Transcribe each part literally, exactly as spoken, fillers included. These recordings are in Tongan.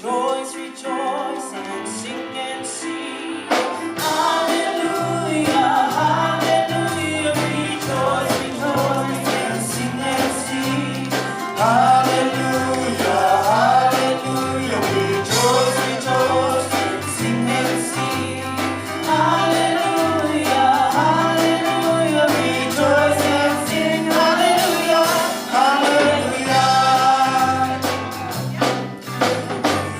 Boys, rejoice and sing and sing. Hallelujah, hallelujah, rejoice, rejoice and sing and sing. Hallelujah, hallelujah, rejoice, rejoice and sing and sing. Hallelujah, hallelujah, rejoice and sing. Hallelujah, hallelujah.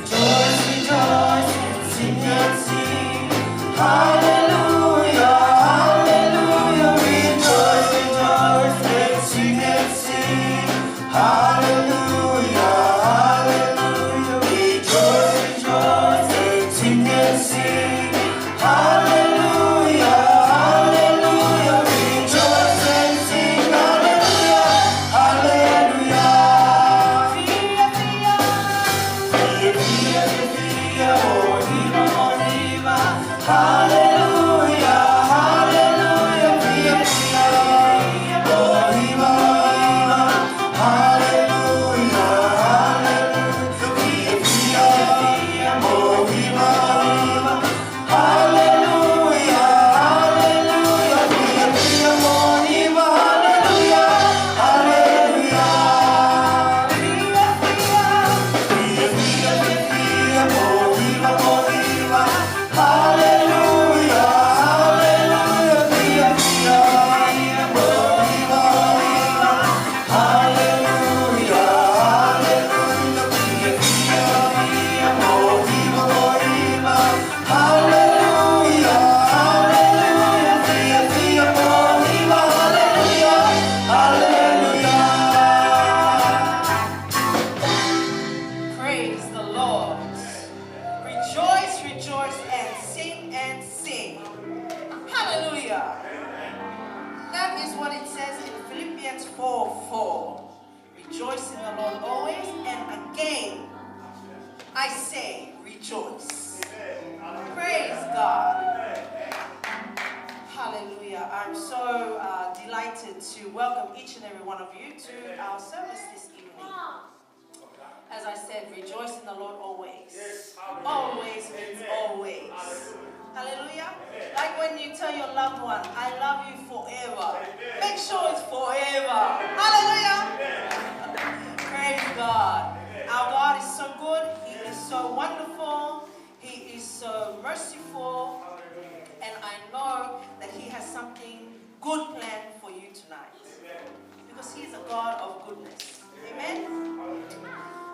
Rejoice, rejoice, and sing, and sing. Hallelujah, hallelujah. Rejoice, rejoice, and sing, and sing. Hallelujah, hallelujah. Rejoice, rejoice, and sing, and sing. Hallelujah, hallelujah, rejoice and sing, hallelujah, hallelujah. Fia, fia. Fia, fia, fia, fia, oh, hiva, oh, hiva. Hallelujah, hallelujah, fia, fia. Oh, hiva, oh, hiva. Hallelujah, hallelujah, fia, fia, fia, oh, hiva, oh, hiva. Hallelujah, hallelujah, fia, fia, mo hiva, hallelujah, hallelujah. Fia, fia, fia, fia, mo hiva, mo hiva. Hallelujah, hallelujah, fia, fia, fia, mo hiva, mo hiva. Hallelujah, hallelujah, fia, fia, fia, mo hiva, mo hiva. Hallelujah, hallelujah, fia, fia, mo hiva, hallelujah, hallelujah. Praise the Lord. Rejoice, rejoice, and sing, and sing. Hallelujah. That is what it says in Philippians four four. Rejoice in the Lord always, and again, I say, rejoice. Praise God. Hallelujah. I'm so, uh, delighted to welcome each and every one of you to our service this evening. As I said, rejoice in the Lord always. Always means always. Hallelujah. Like when you tell your loved one, "I love you forever." Make sure it's forever. Hallelujah. Praise God. Our God is so good. He is so wonderful. He is so merciful. And I know that He has something good planned for you tonight. Because He is a God of goodness. Amen.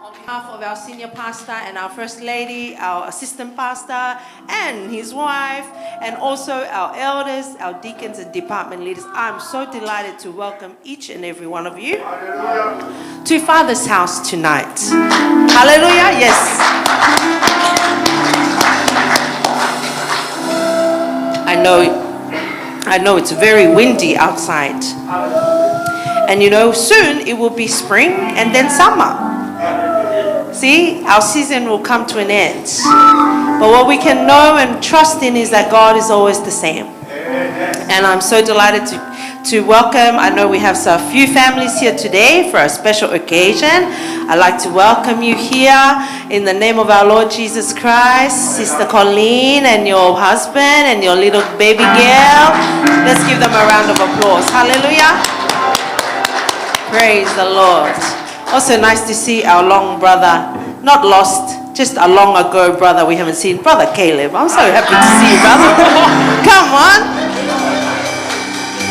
On behalf of our senior pastor and our first lady, our assistant pastor and his wife, and also our elders, our deacons and department leaders, I'm so delighted to welcome each and every one of you to Father's house tonight. Hallelujah. Yes. I know I know it's very windy outside. And you know, soon it will be spring and then summer. See, our season will come to an end. But what we can know and trust in is that God is always the same. And I'm so delighted to, to welcome, I know we have a few families here today for a special occasion. I'd like to welcome you here. In the name of our Lord Jesus Christ, Sister Colleen and your husband and your little baby girl, let's give them a round of applause. Hallelujah. Praise the Lord. Also nice to see our long brother, not lost, just a long ago brother we haven't seen, Brother Caleb. I'm so happy to see you, brother. Come on.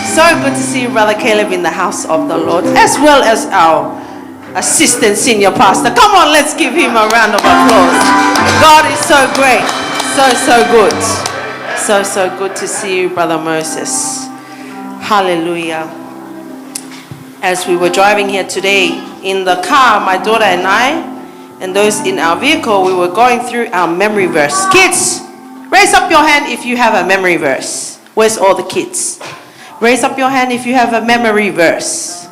So good to see you, Brother Caleb, in the house of the Lord, as well as our assistant senior pastor. Come on, let's give him a round of applause. God is so great, so, so good. So, so good to see you, Brother Moses. Hallelujah. As we were driving here today, in the car, my daughter and I, and those in our vehicle, we were going through our memory verse. Kids, raise up your hand if you have a memory verse. Where's all the kids? Raise up your hand if you have a memory verse.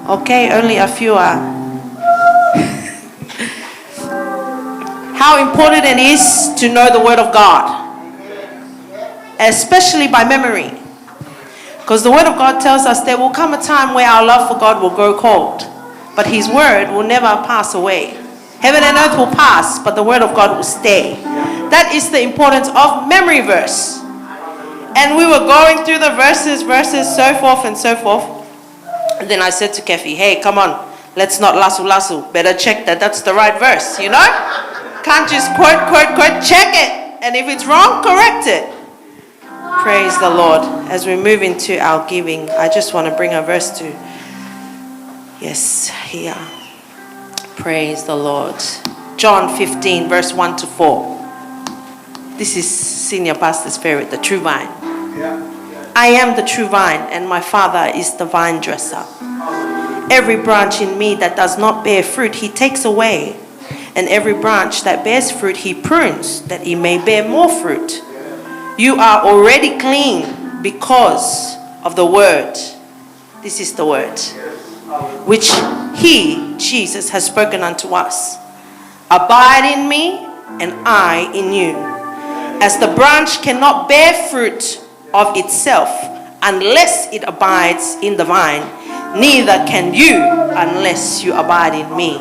Okay, only a few are. How important it is to know the Word of God, especially by memory. Because the Word of God tells us there will come a time where our love for God will grow cold, but His Word will never pass away. Heaven and earth will pass, but the word of God will stay. That is the importance of memory verse. And we were going through the verses, verses, so forth and so forth. And then I said to Kathy, "Hey, come on, let's not lasu lasu. Better check that that's the right verse, you know? Can't just quote, quote, quote, check it. And if it's wrong, correct it." Praise the Lord. As we move into our giving, I just want to bring a verse to, yes, here. Praise the Lord. John fifteen, verse one to four. This is Senior Pastor's favorite, the true vine. "I am the true vine, and my Father is the vine dresser. Every branch in me that does not bear fruit, he takes away. And every branch that bears fruit, he prunes, that it may bear more fruit. You are already clean because of the word." This is the word which he, Jesus, has spoken unto us. "Abide in me, and I in you. As the branch cannot bear fruit of itself unless it abides in the vine, neither can you unless you abide in me."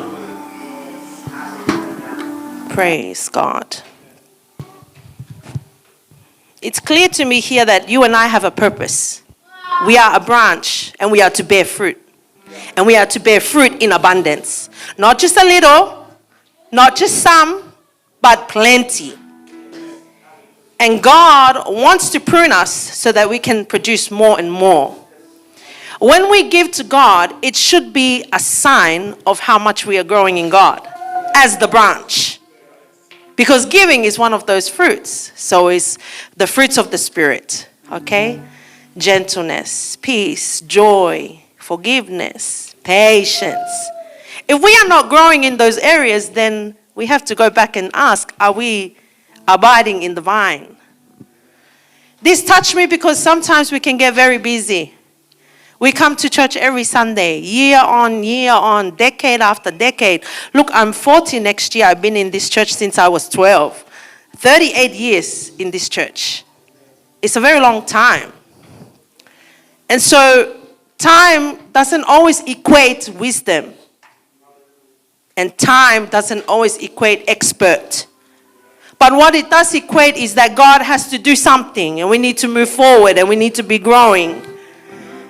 Praise God. It's clear to me here that you and I have a purpose. We are a branch and we are to bear fruit. And we are to bear fruit in abundance. Not just a little, not just some, but plenty. And God wants to prune us so that we can produce more and more. When we give to God, it should be a sign of how much we are growing in God as the branch. Because giving is one of those fruits. So is the fruits of the Spirit, okay? Gentleness, peace, joy, forgiveness, patience. If we are not growing in those areas, then we have to go back and ask, are we abiding in the vine? This touched me because sometimes we can get very busy. We come to church every Sunday, year on, year on, decade after decade. Look, I'm forty next year. I've been in this church since I was twelve. Thirty-eight years in this church. It's a very long time. And so time doesn't always equate wisdom. And time doesn't always equate expert. But what it does equate is that God has to do something, and we need to move forward, and we need to be growing.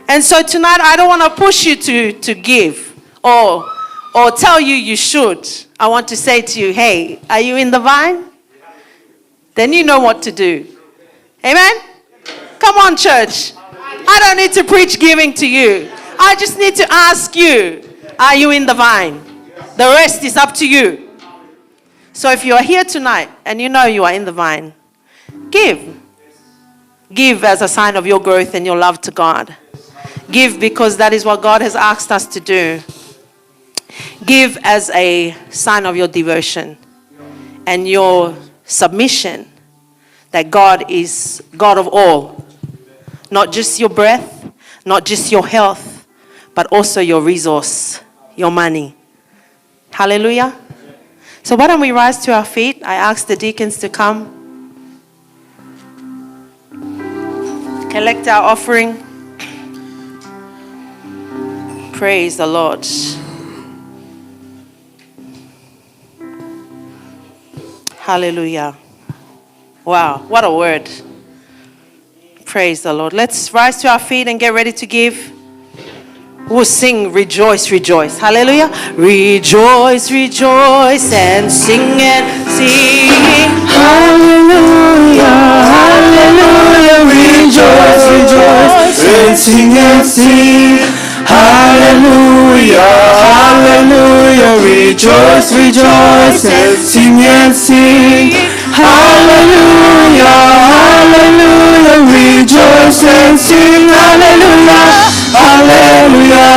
And so tonight, I don't want to push you to, to give or, or tell you you should. I want to say to you, hey, are you in the vine? Then you know what to do. Amen? Come on, church. I don't need to preach giving to you. I just need to ask you, are you in the vine? The rest is up to you. So if you are here tonight and you know you are in the vine, give. Give as a sign of your growth and your love to God. Give because that is what God has asked us to do. Give as a sign of your devotion and your submission that God is God of all. Not just your breath, not just your health, but also your resource, your money. Hallelujah. So why don't we rise to our feet? I ask the deacons to come. Collect our offering. Praise the Lord. Hallelujah. Wow, what a word. Praise the Lord. Let's rise to our feet and get ready to give. We'll sing Rejoice, Rejoice. Hallelujah. Rejoice, rejoice, and sing and sing. Hallelujah, hallelujah. Rejoice, rejoice, and sing and sing. Hallelujah, hallelujah. Rejoice, rejoice, and sing and sing. Hallelujah, hallelujah, rejoice and sing, hallelujah, hallelujah.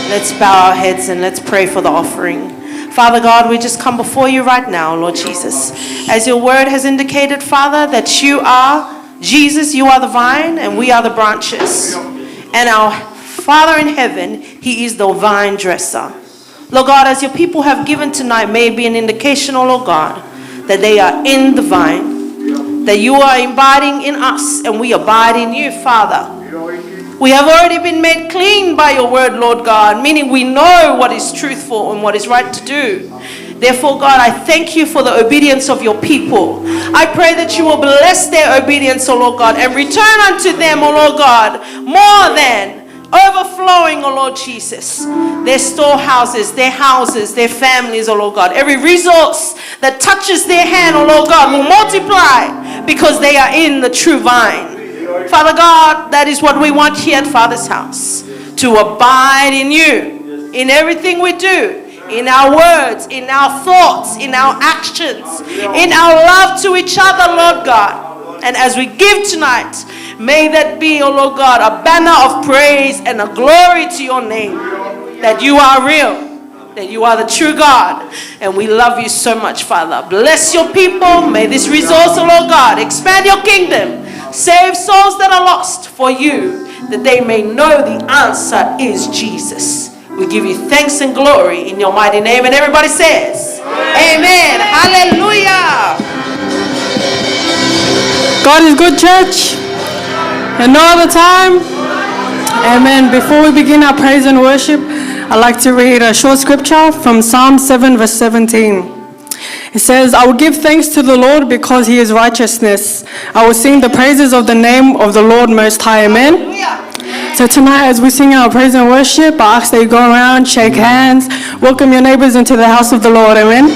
Let's bow our heads and let's pray for the offering. Father God, we just come before you right now, Lord Jesus. As your word has indicated, Father, that you are Jesus, you are the vine, and we are the branches. And our Father in heaven, he is the vine dresser. Lord God, as your people have given tonight, may it be an indication, oh Lord God, that they are in the vine, that you are abiding in us and we abide in you, Father. We have already been made clean by your word, Lord God, meaning we know what is truthful and what is right to do. Therefore, God, I thank you for the obedience of your people. I pray that you will bless their obedience, O Lord God, and return unto them, O Lord God, more than overflowing, O Lord Jesus, their storehouses, their houses, their families, O Lord God. Every resource that touches their hand, O Lord God, will multiply because they are in the true vine. Father God, that is what we want here at Father's house, to abide in you, in everything we do, in our words, in our thoughts, in our actions, in our love to each other, Lord God. And as we give tonight, may that be, O Lord God, a banner of praise and a glory to your name, that you are real, that you are the true God, and we love you so much, Father. Bless your people. May this resource, O Lord God, expand your kingdom, save souls that are lost for you, that they may know the answer is Jesus. We give you thanks and glory in your mighty name. And everybody says, Amen. Hallelujah. God is good, church. And no other time. Amen. Before we begin our praise and worship, I'd like to read a short scripture from Psalm seven, verse seventeen. It says, "I will give thanks to the Lord because he is righteousness. I will sing the praises of the name of the Lord Most High." Amen. Hallelujah. So tonight, as we sing our praise and worship, I ask that you go around, shake hands, welcome your neighbors into the house of the Lord. Amen.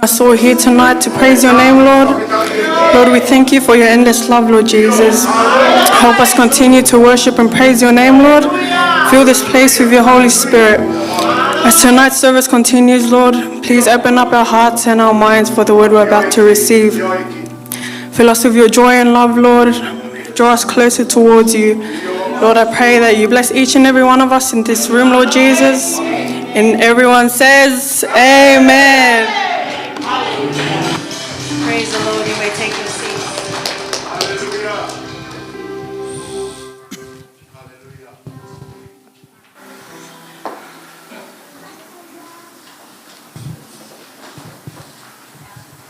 us all here tonight to praise your name, Lord. Lord, we thank you for your endless love, Lord Jesus. Help us continue to worship and praise your name, Lord. Fill this place with your Holy Spirit. As tonight's service continues, Lord, please open up our hearts and our minds for the word we're about to receive. Fill us with your joy and love, Lord. Draw us closer towards you. Lord, I pray that you bless each and every one of us in this room, Lord Jesus. And everyone says, Amen. Praise the Lord. You may take your seats.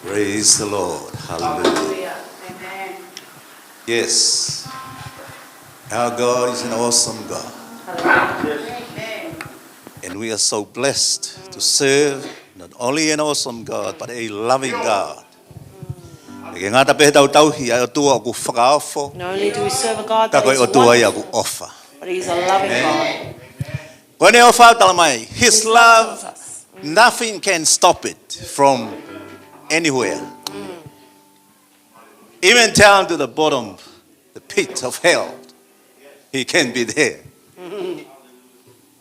Praise the Lord. Hallelujah. Hallelujah. Amen. Yes. Our God is an awesome God. Hallelujah. Amen. And we are so blessed to serve not only an awesome God, but a loving God. ʻIkai ngata pē heʻetau tauhi ʻa e ʻOtua ʻoku fakaofo, Not only do we serve a God ka that ko e is ʻOtua ia wonderful, ʻoku ʻofa. But he's a loving God. Ko ʻene ʻofa, talamai, his love, nothing can stop it from anywhere. Even down to the bottom, the pit of hell, he can be there.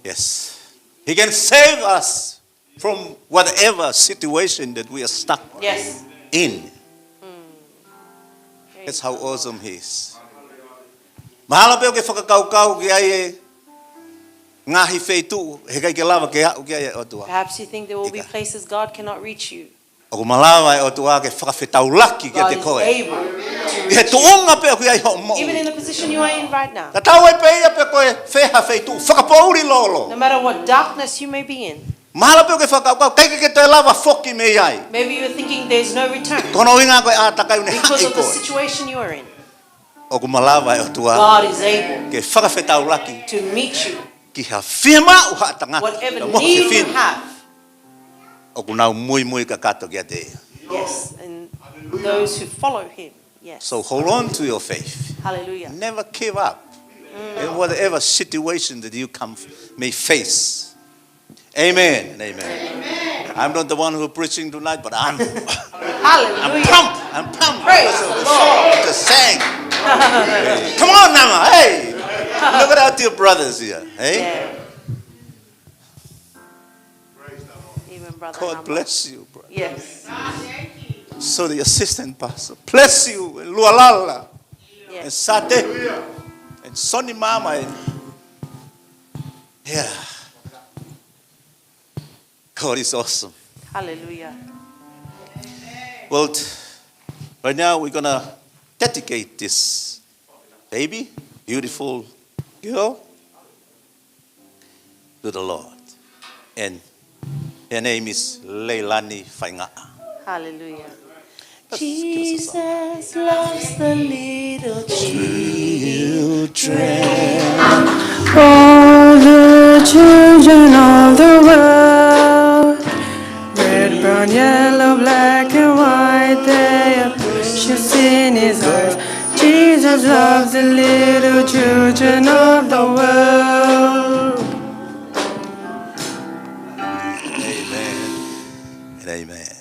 Yes. He can save us from whatever situation that we are stuck, yes, in. That's how awesome he is. Mahalo pē ʻoku ke fakakaukau ki ai e ngaahi feituʻu heʻikai ke lava ke aʻu ki ai e ʻOtua. Perhaps you think there will be, ʻikai, places God cannot reach you. ʻOku malava e ʻOtua ke fakafetaulaki kiate koe. God is able to reach you. ʻI he tuʻunga pē ʻoku ʻi ai hoʻo moʻui. Even in the position you are in right now. Tatau ai pē ia pe ko e fē ha feituʻu fakapoʻuli lōlō. No matter what darkness you may be in. Mahalo pē ʻoku ke fakakaukau, ʻikai ke ke toe lava foki mei ai. Maybe you're thinking there's no return. Ko hono ʻuhinga ko e ʻātakai ʻoku ne haʻi koe. Because of the situation you are in. ʻOku malava e ʻOtua, God is able, ke fakafetaulaki, to meet you, ki ha fiemaʻu ha tangata, whatever need you have. ʻOku nau muimui kakato kiate ia. Yes, and those who follow him. Yes. So hold on to your faith. Hallelujah. Never give up in whatever situation that you come, may face. Amen and amen. Amen. I'm not the one who preaching tonight, but I'm, hallelujah, I'm pumped. I'm pumped. Praise the Lord. Because of the song, the saying. Come on, Nama. Hey, look at our dear brothers here. Hey? Yeah. Even Brother Nama. God bless you, brother. Yes. So the assistant pastor, bless you, and Lualala, yes, and Sate, and Sonny Mama, and, yeah. God is awesome. Hallelujah. Well, t-, right now we're gonna dedicate this baby, beautiful girl, to the Lord. And her name is Leilani Faingaʻa. Hallelujah. Just give us a song. Jesus loves the little children. All the children of the world. Red, brown, yellow, black, and white, they are precious in his eyes. Jesus loves the little children of the world. Amen and amen.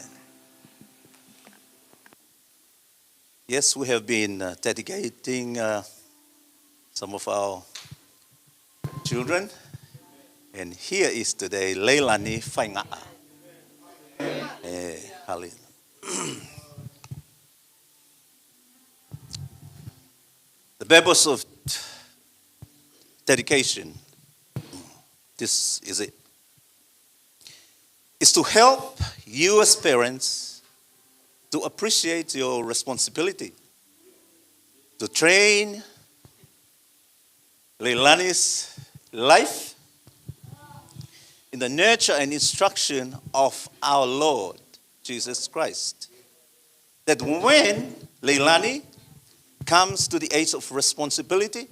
Yes, we have been, uh, dedicating, uh, some of our children, and here is today Leilani Faingaʻa. Eh, hallelujah. The purpose of dedication, this is it, is to help you as parents to appreciate your responsibility to train Leilani's life in the nurture and instruction of our Lord Jesus Christ. That when Leilani comes to the age of responsibility,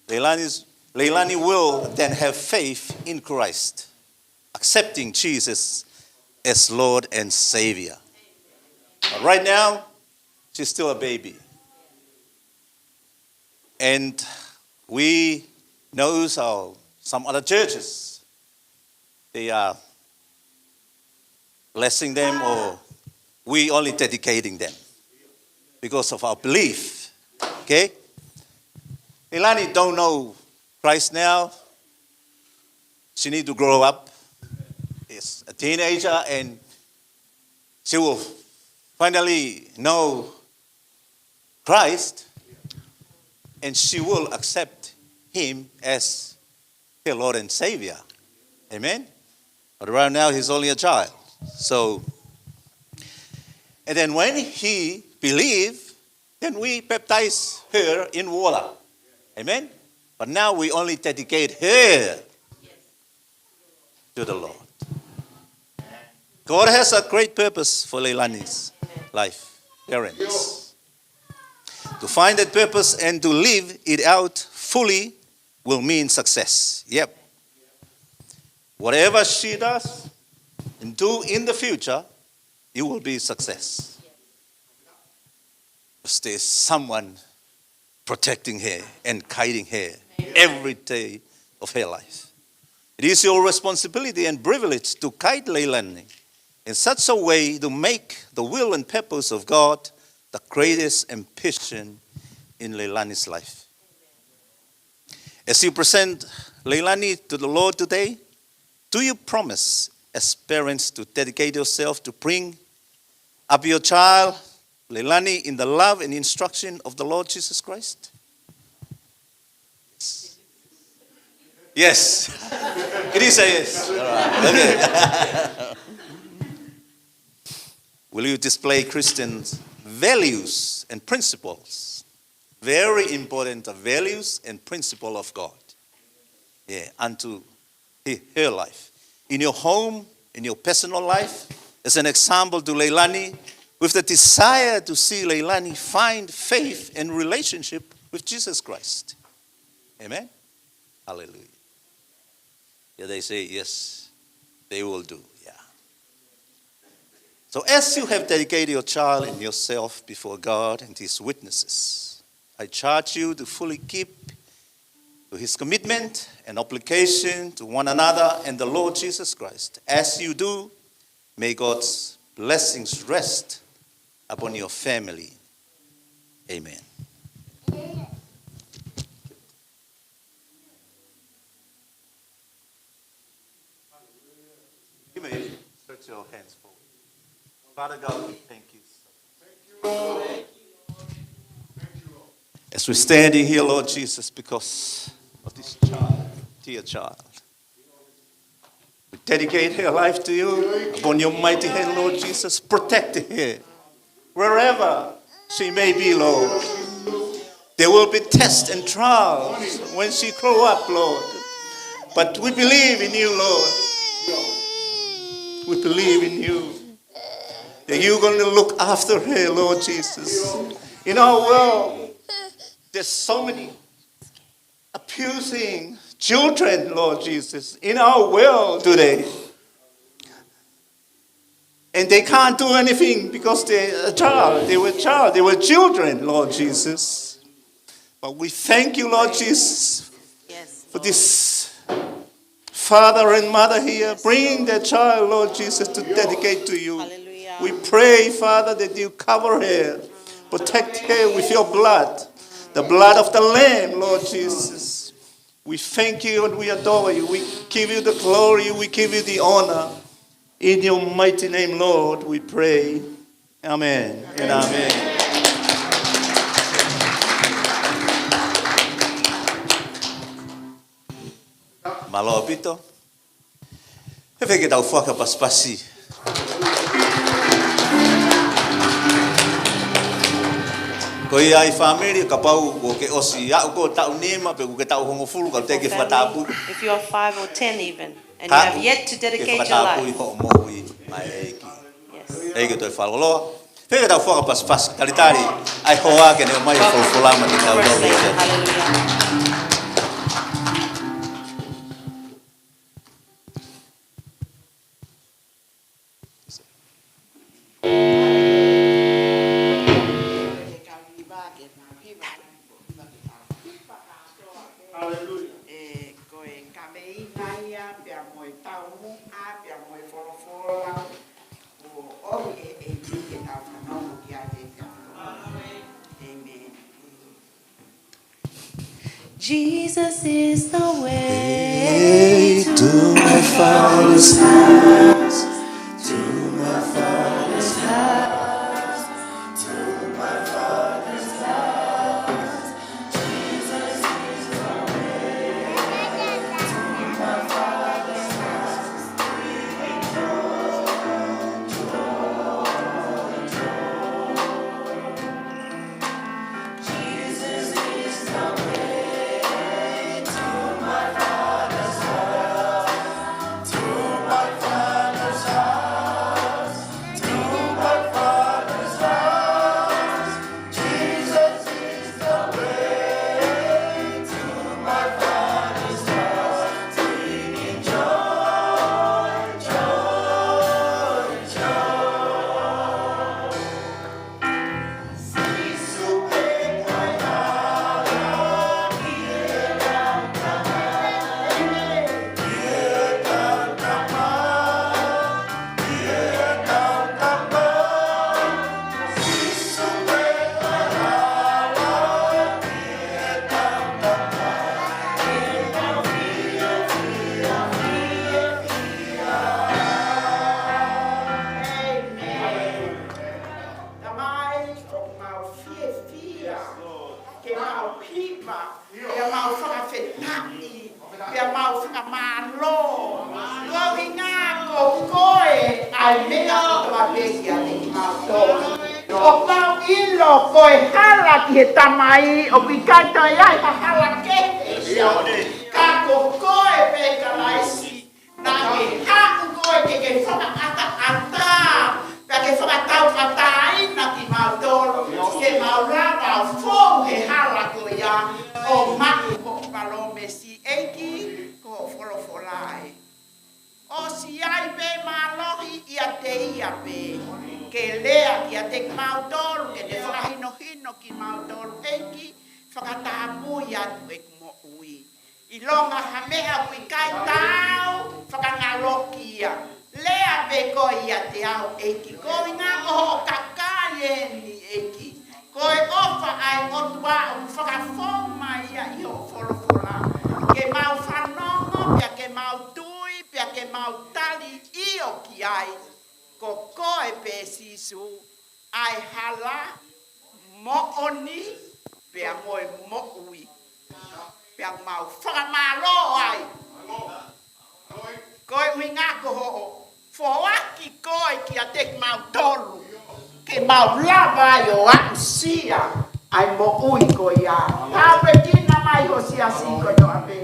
Leilani's, Leilani will then have faith in Christ, accepting Jesus as Lord and Savior. But right now, she's still a baby. And we know how some other churches, they are blessing them or we only dedicating them because of our belief. Okay? Leilani don't know Christ now. She need to grow up. Is a teenager and she will finally know Christ and she will accept him as her Lord and Savior. Amen? But right now, he's only a child. So, and then when he believe, then we baptize her in water. Amen? But now we only dedicate her to the Lord. God has a great purpose for Leilani's life, parents. To find that purpose and to live it out fully will mean success. Yep. Whatever she does and do in the future, it will be success. There's someone protecting her and guiding her every day of her life. It is your responsibility and privilege to guide Leilani in such a way to make the will and purpose of God the greatest ambition in Leilani's life. As you present Leilani to the Lord today, do you promise as parents to dedicate yourself to bring up your child, Leilani, in the love and instruction of the Lord Jesus Christ? Yes. Yes. It is a yes. All right. Okay. Will you display Christian values and principles? Very important, the values and principle of God. Yeah, unto he- her life. In your home, in your personal life, as an example to Leilani, with the desire to see Leilani find faith and relationship with Jesus Christ. Amen? Hallelujah. Yeah, they say yes, they will do. Yeah. So as you have dedicated your child and yourself before God and his witnesses, I charge you to fully keep to his commitment and obligation to one another and the Lord Jesus Christ. As you do, may God's blessings rest upon your family. Amen. You may stretch your hands forward. Father God, we thank you so much. As we're standing here, Lord Jesus, because of this child, dear child, we dedicate her life to you. Upon your mighty hand, Lord Jesus, protect her wherever she may be, Lord. There will be tests and trials when she grow up, Lord. But we believe in you, Lord. We believe in you. That you're going to look after her, Lord Jesus. In our world, there's so many abusing children, Lord Jesus, in our world today. And they can't do anything because they're a child. They were child. They were children, Lord Jesus. But we thank you, Lord Jesus, for this father and mother here. Bring their child, Lord Jesus, to dedicate to you. Hallelujah. We pray, Father, that you cover her, protect her with your blood, the blood of the Lamb, Lord Jesus. We thank you and we adore you. We give you the glory. We give you the honor. In your mighty name, Lord, we pray. Amen and amen. Mālō ʻaupito. He fēfē ke tau fakapasipasi? Ko ia ai fāmili, kapau kuo ke ʻosi aʻu ko e taʻu nima, pe kuo ke taʻu hongofulu, ka ʻoku teʻeki ke fakatapui. If you are five or ten even, and you have yet to dedicate your life, ke fakatapui hoʻo moʻui maʻa e ʻEiki. Yes. ʻEiki, toe fakaloloa. Fēfē ke tau fakapasipasi, talitali ʻa e hoa ke ne ʻomai e folofola maʻatautolu. Hallelujah. Hallelujah. ʻE, ko e kaveinga ia, pea mo e taumuʻa, pea mo e folofola. Jesus is the way to my Father's house, to my Father's house, to my Father's house. Jesus is the way to my Father's house. Tamai, ʻoku mau fiefia ke mau hiva, pea mau fakafetaʻi, pea mau fakamālō. Koeʻuhinga ko koe ʻa e meʻa kotoa pē kiate kimautolu. ʻOku mau ʻilo ko e hala ki he Tamai, ʻoku ʻikai toe ʻi ai ha hala kehe. Ka ko koe pē Kalaisi, naʻa ke haʻu koe ke ke fakaʻataʻatā, pea ke fakatauʻatāina kimautolu, ke mau lava ʻo fou he hala ko ia, ʻo maʻu hoʻo palōmesi, ʻEiki, ko hoʻo folofola ē. ʻOsi ʻi ai pē mālohi ʻiate ia pē, ke lea kiate kimautolu, ke ne fakahinohino kimautolu, ʻEiki, fakatapui atu ʻeku moʻui. ʻIlonga ha meʻa ʻoku ʻikai taau, fakangaloki ia. Lea pē koe ʻiate au ʻEiki, koeʻuhinga ko hoʻo kakai eni ʻEiki. Ko e ʻofa ʻa e ʻOtua ʻoku fakafou mai ia ʻi hoʻo folofola. Ke mau fanongo, pea ke mau tui, pea ke mau tali ʻio ki ai. Ko koe pē Sīsū, ʻa e hala, moʻoni, pea mo e moʻui. Pea mau fakamālō ai. Koeʻuhinga ko hoʻo foaki koe kiate kimautolu, ke mau lava ai ʻo aʻusia ʻa e moʻui ko ia. Tāpuekina mai ho siasi kotoa pē,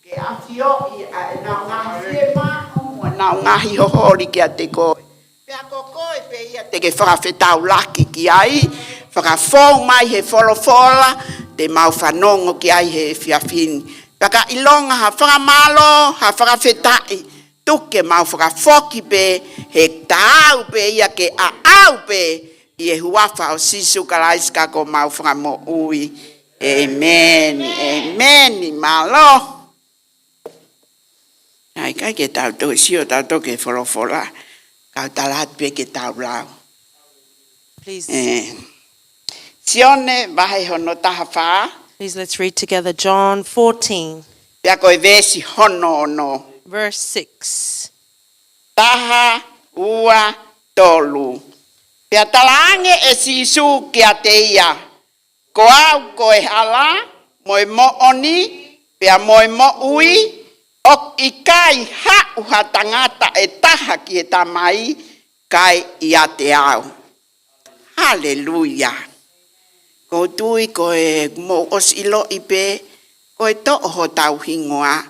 ke ʻafioʻi ʻa ʻenau ngaahi fiemaʻu, ʻenau ngaahi hoholi kiate koe. Pea ko koe pē ia te ke fakafetaulaki ki ai, fakafou mai he folofola te mau fanongo ki ai he efiafi ni. Pea ka ʻilonga ha fakamālō, ha fakafetaʻi, tuku ke mau fakafoki pē, he taau pē ia ke ʻaʻau pē, ʻi he huafa ʻo Sīsū Kalaisi ko homau Fakamoʻui. ʻĒmeni, ʻēmeni, mālō. ʻAi, kae ke tau toe sio tautolu ki he folofola, kau tala atu pē ke tau lau. Please. ʻE, Sione vahe hono taha fā. Please, let's read together John fourteen. Pea ko e veesi hono ono. Verse six. Taha, ua, tolu. Pea talaange ʻe Sīsū kiate ia, Ko au ko e hala, mo e moʻoni, pea mo e moʻui, ʻoku ʻikai haʻu ha tangata ʻe taha ki he Tamai, kae ʻiate au. Haleluia. ʻOku ou tui ko e mou ʻosi ʻiloʻi pē, ko e toʻo hotau hingoa,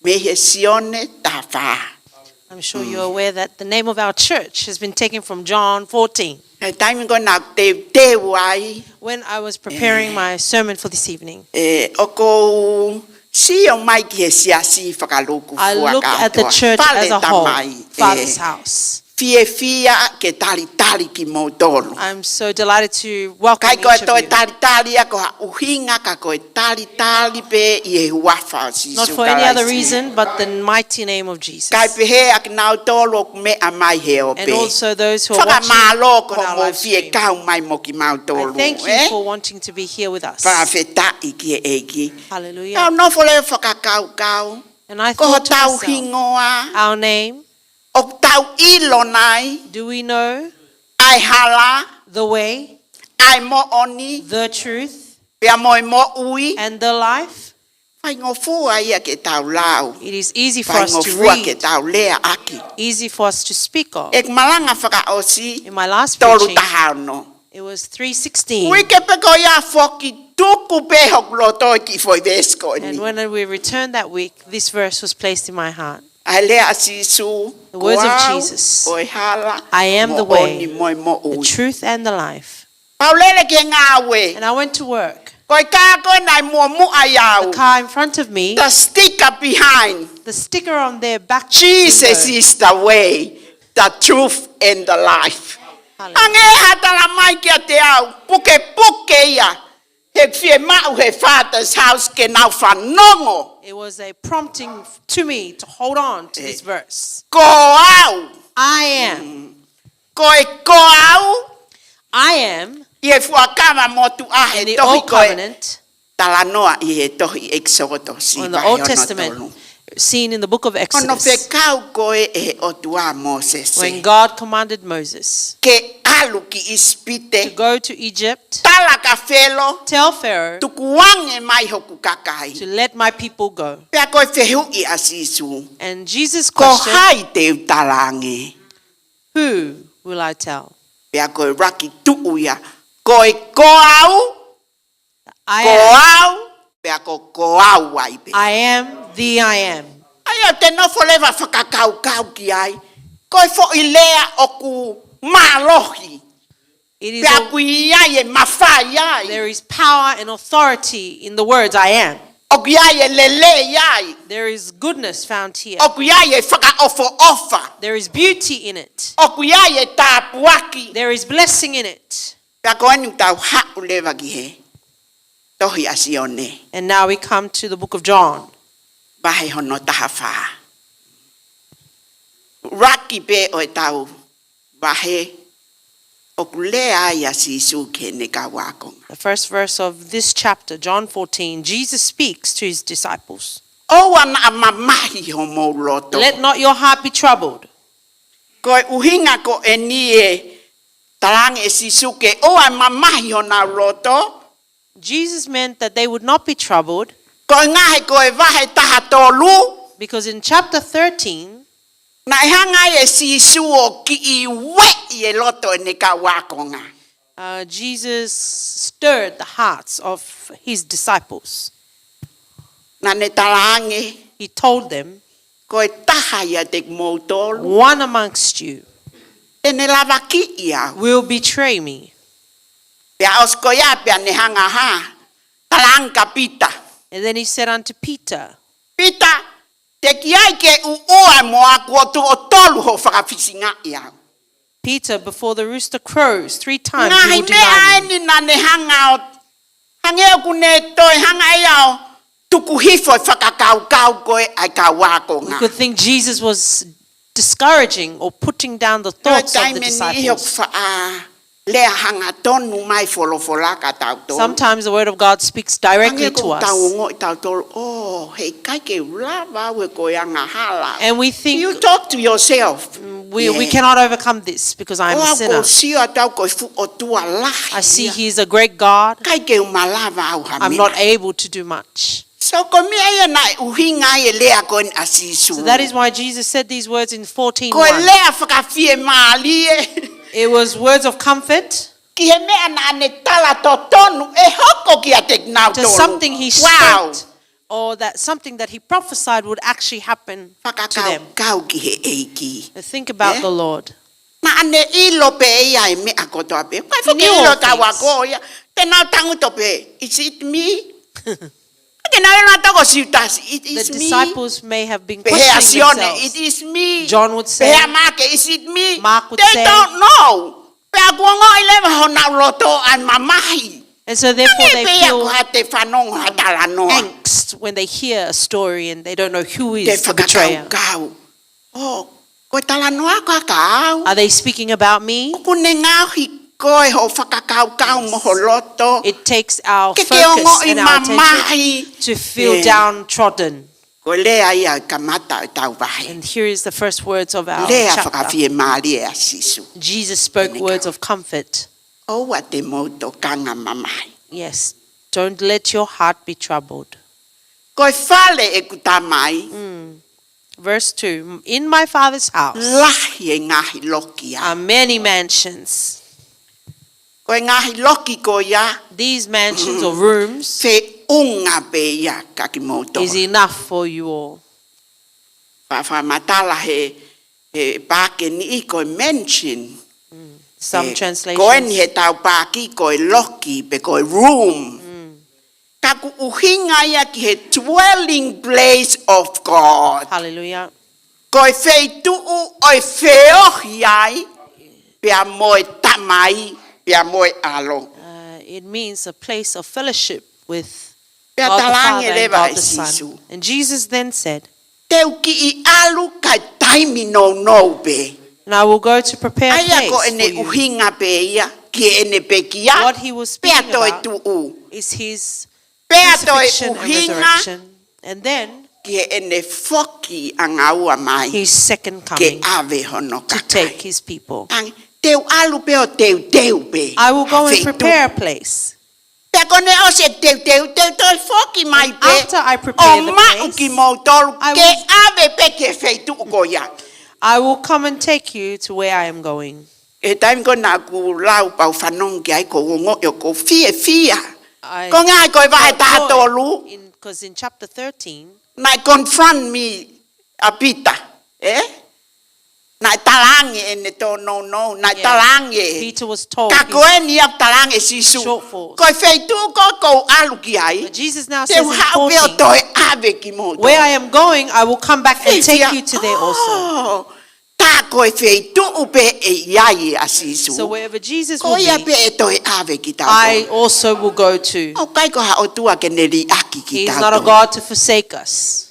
mei he Sione taha fā. I'm sure you're aware that the name of our church has been taken from John fourteen. He taimi ko ē naʻa ku teuteu ai. When I was preparing my sermon for this evening, ʻE, ʻoku ou sio mai ki he siasi fakalūkufua kātoa. I look at the church as a whole, Father's house. fiefia ke talitali kimoutolu. I'm so delighted to welcome ʻIkai ko e each toe of you. Talitali ia ko ha ʻuhinga, ka ko e talitali pē ʻi he huafa ʻo Sīsū Not for any other Kalaisi. Reason but the mighty name of Jesus. Kae pehē ʻa kinautolu ʻoku meʻa mai he ope. And also those who are watching Fakamālō on ko our hoʻomou live stream. Fiekaʻau mai mo kimautolu. I thank you ʻE? For wanting to be here with us. Fakafetaʻi ki he ʻEiki. Hallelujah. Tau nofo leva ʻo fakakaukau. And I Ko thought to hotau myself, hingoa. Our name, ʻOku tau ʻilo nai. do we know ʻA e hala. The way, ʻA e moʻoni. The truth, Pea mo e moʻui. And the life? Faingofua ia ke tau lau. It is easy for us to Faingofua ke read, tau lea ʻaki. Easy for us to speak of. ʻI he malanga fakaʻosi. In my last Tolu preaching, taha ono. It was three sixteen. Uike pē ko ia foki, tuku pē hoku loto ʻi he foʻi veesi ko eni. And when we returned that week, this verse was placed in my heart. ʻA e lea ʻa Sīsū. The words of Ko au, Jesus. Ko e hala. I am the Moʻoni way, mo e The moʻui. Truth, and the life. Pea u lele ki he ngāue. And I went to work. Ko e kā ko ē naʻe muʻomuʻa ʻiate au. The car in front of me The sticker behind. The sticker on their back Jesus window. Is the way, the truth, and the life. Hallelujah. Hangē ha talamai kiate au, pukepuke ia, he fiemaʻu he Father's house ke nau fanongo. It was a prompting to me to hold on to Eh. This verse. Ko au. I am. Ko e ko au. I am. ʻI he Fuakava Motuʻa he In the tohi Old ko e Covenant, talanoa ʻi he tohi ʻEkisoto. In the Old Testament, seen in the book of Hono Exodus, fekau ko ē ʻe he ʻOtua ʻa Mōsese. When God commanded Moses Ke ʻalu ki ʻIsipite. To go to Egypt, Tala kia Felo. Tell Pharaoh Tukuange mai hoku kakai. To let my people go. Pea ko e fehuʻi ʻa Sīsū. And Jesus Ko questioned, hai te u talaange. Who will I tell? Pea ko e ʻuluaki tuʻu ia. Ko e ko au. I Ko am, au. Pea ko ko au ai pē. I am the I am. ʻA ia te nofo leva ʻo fakakaukau ki ai. Ko e foʻi lea ʻoku mālohi. It is Pea a, ʻoku ʻi ai e mafai ai. There is power and authority in the words I am. ʻOku ʻi ai e lelei ai. There is goodness found here. ʻOku ʻi ai e fakaʻofoʻofa. There is beauty in it. ʻOku ʻi ai e tāpuaki. There is blessing in it. Pea ko eni tau haʻu leva ki he tohi ʻa Sione. And now we come to the book of John. Vahe hono taha fā. ʻUluaki pē ʻo e tau vahe ʻoku lea ai ʻa Sīsū ki heʻene kau ākonga. The first verse of this chapter, John fourteen, Jesus speaks to his disciples. ʻOua naʻa mamahi homou loto. Let not your heart be troubled. Ko e ʻuhinga ko eni ʻe talaange ʻe Sīsū ke ʻoua ʻe mamahi honau loto. Jesus meant that they would not be troubled Ko e ngaahi ko e vahe taha tolu. because in chapter thirteen, Naʻe hanga ai ʻe Sīsū ʻo kiʻi ueʻi e loto ʻene kau ākonga. uh, Jesus stirred the hearts of his disciples. Naʻa ne talaange, He told them, ko e taha ʻiate kimoutolu. One amongst you Te ne lavakiʻi au. Will betray me. Pea ʻosi ko ia pea ne hanga ha. Talaange kia Pita. And then he said unto Peter, Pita, teʻeki ai ke u ʻuʻua mo ʻeku ʻotu ʻo tolu hoʻo fakafisingaʻi au. Peter, before the rooster crows three times, you Ngaahi will meʻa deny me. Eni naʻa ne hanga ʻo. Hangē ʻoku ne toe hanga ʻe ia ʻo tuku hifo e fakakaukau ko ē ʻa e kau ākonga. We could think Jesus was discouraging or putting down the Ko e thoughts of the taimi ʻe niʻihi ʻoku disciples. faʻa lea hangatonu mai folofola kia tautolu. Sometimes the word of God speaks directly to Hangē ʻoku tau us. Ongoʻi tautolu, oh, heʻikai ke u lava au he ko e angahala. And we think You talk to yourself. we, we Yeah. Cannot overcome this because I'm Oh, a au sinner. Ko e sio atu au ko e fuʻu ʻOtua lahi. I see Ia. He's a great God. ʻIkai ke u malava au ha I'm meʻa. Not able to do much. So ko e meʻa ia naʻe ʻuhinga ai e lea ko eni ʻa Sīsū. So that is why Jesus said these words in fourteen Ko e one. Lea fakafiemālie. It was words of comfort Ki he meʻa naʻa ne tala totonu ʻe hoko kiate kinautolu. To something he Wow. Spoke, or that something that he prophesied would actually happen to them. Fakakaukau ki he ʻEiki. Now think about Eh? The Lord. Naʻa ne ʻilo pē ia e meʻa kotoa pē. Ko e He knew foki ʻilo all tau things. Ako ia. Te nau tangutu pē. Is it me? Ke nau ʻilo nautolu ko Siutasi, "It is me." The disciples may have been questioning themselves. Pehē ʻa Sione, "It is me." John would say, Pehē ʻa Maʻake, "Is it me?" Mark would say, "They don't know." Pea ʻoku ongoʻi leva honau loto ʻa e mamahi. And so therefore they feel angst when they hear a story and they don't know who is the betrayer. Te fakakaukau. Oh, ko e talanoa ko ē kiate au. Are they speaking about me? ʻOku ne ngaohi koe hoʻo fakakaukau mo ho loto. It takes our focus and our attention to feel downtrodden. Ke ke ongoʻi mamahi. Ko e lea ia ʻo e kamata ʻo ʻetau vahe. And here is the first words of our chapter. Lea fakafiemālie ʻa Sīsū. Jesus spoke words of comfort. ʻOua te mou tokanga mamahi. Yes. Don't let your heart be troubled. Ko e fale ʻeku Tamai. Verse two, "In my Father's house are many mansions." Lahi e ngaahi loki ia. Ko e ngaahi loki ko ia. These mansions or rooms Feʻunga pē ia kiate kimoutolu. Is enough for you all. Fa-, fakamatala he, he paaki ʻe niʻihi ko e mansion. Some translations. Ko eni heʻetau paaki ko e loki pe ko e room. Ka ʻoku ʻuhinga ia ki he dwelling place of God. Hallelujah. Ko e feituʻu ʻo e feohi ai, pea mo e Tamai, pea mo e ʻAlo. Uh, it means a place of fellowship with God the Father and God the Son. Pea talaange leva ʻe Sīsū. And Jesus then said, Te u kiʻi ʻalu kae taimi nounou pē. And I will go to prepare a place for you. ʻA ia ko ʻene ʻuhinga pē ia, ki heʻene pekia, pea toe tuʻu. What he was speaking about is his crucifixion and resurrection. Pea toe ʻuhinga, and then ki heʻene foki ʻangaua mai, his second coming, ke ʻave hono kakai. To take his people. Ange, te u ʻalu pē ʻo teuteu pē. I will go and prepare a place. Pea ko ʻene ʻosi e teuteu, te u toe foki mai pē, and after I prepare the place, ʻo maʻu kimoutolu, I will, ke ʻave pē ki he feituʻu ko ia. I will come and take you to where I am going. ʻI he taimi ko ē naʻá ku lau pea u fanongo ki ai, ʻoku ou ongoʻi ʻoku ou fiefia. I got joy in, 'cause in chapter thirteen, Ko e ngaahi ko e vahe taha tolu, naʻe confront me ʻa Pita, ē? Naʻe talaange ʻene tōnounou, naʻe talaange. Yes, Peter was told his shortfalls. Ka ko eni ʻoku talaange ʻe Sīsū, ko e feituʻu ko ē ʻoku ou ʻalu ki ai, But Jesus now says in fourteen, te u haʻu pē ʻo toe ʻave kimoutolu. Where I am going, I will come back and take you to there also. Fiefia. Oh, tā ko e feituʻu pē ʻe ʻi ai ʻa Sīsū, so wherever Jesus will be, ko ia pē ʻe toe ʻave kitautolu. I also will go to. ʻOku ʻikai ko ha ʻOtua ke ne liʻaki kitautolu. He is not a God to forsake us.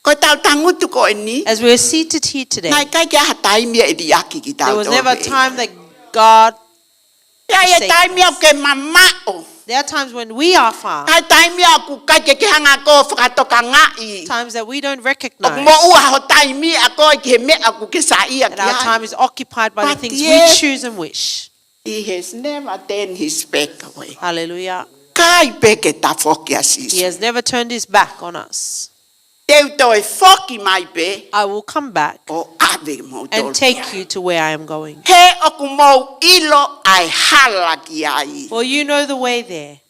Ko ʻetau tangutu ko eni, as we are seated here today, naʻe ʻikai ke ʻi ai ha taimi ia ʻe liʻaki kitautolu. There was never a time that God forsaken us. ʻI ai e taimi ia ʻoku ke mamaʻo. There are times when we are far. ʻI ai e taimi ia ʻoku ʻikai ke ke hanga ʻo fakatokangaʻi. Times that we don't recognize. ʻOku moʻua ho taimi ʻa koe ki he meʻa ʻoku ke saiʻia ki ai. And our time is occupied by the things we choose and wish. But yet, He has never turned his back away. Hallelujah. ʻIkai pē ke tafoki ʻa Sīsū. He has never turned his back on us. Te u toe foki mai pē, I will come back, ʻo ʻave kimoutolu, and take you to where I am going. He ʻoku mou ʻilo ʻa e hala ki ai. For you know the way there.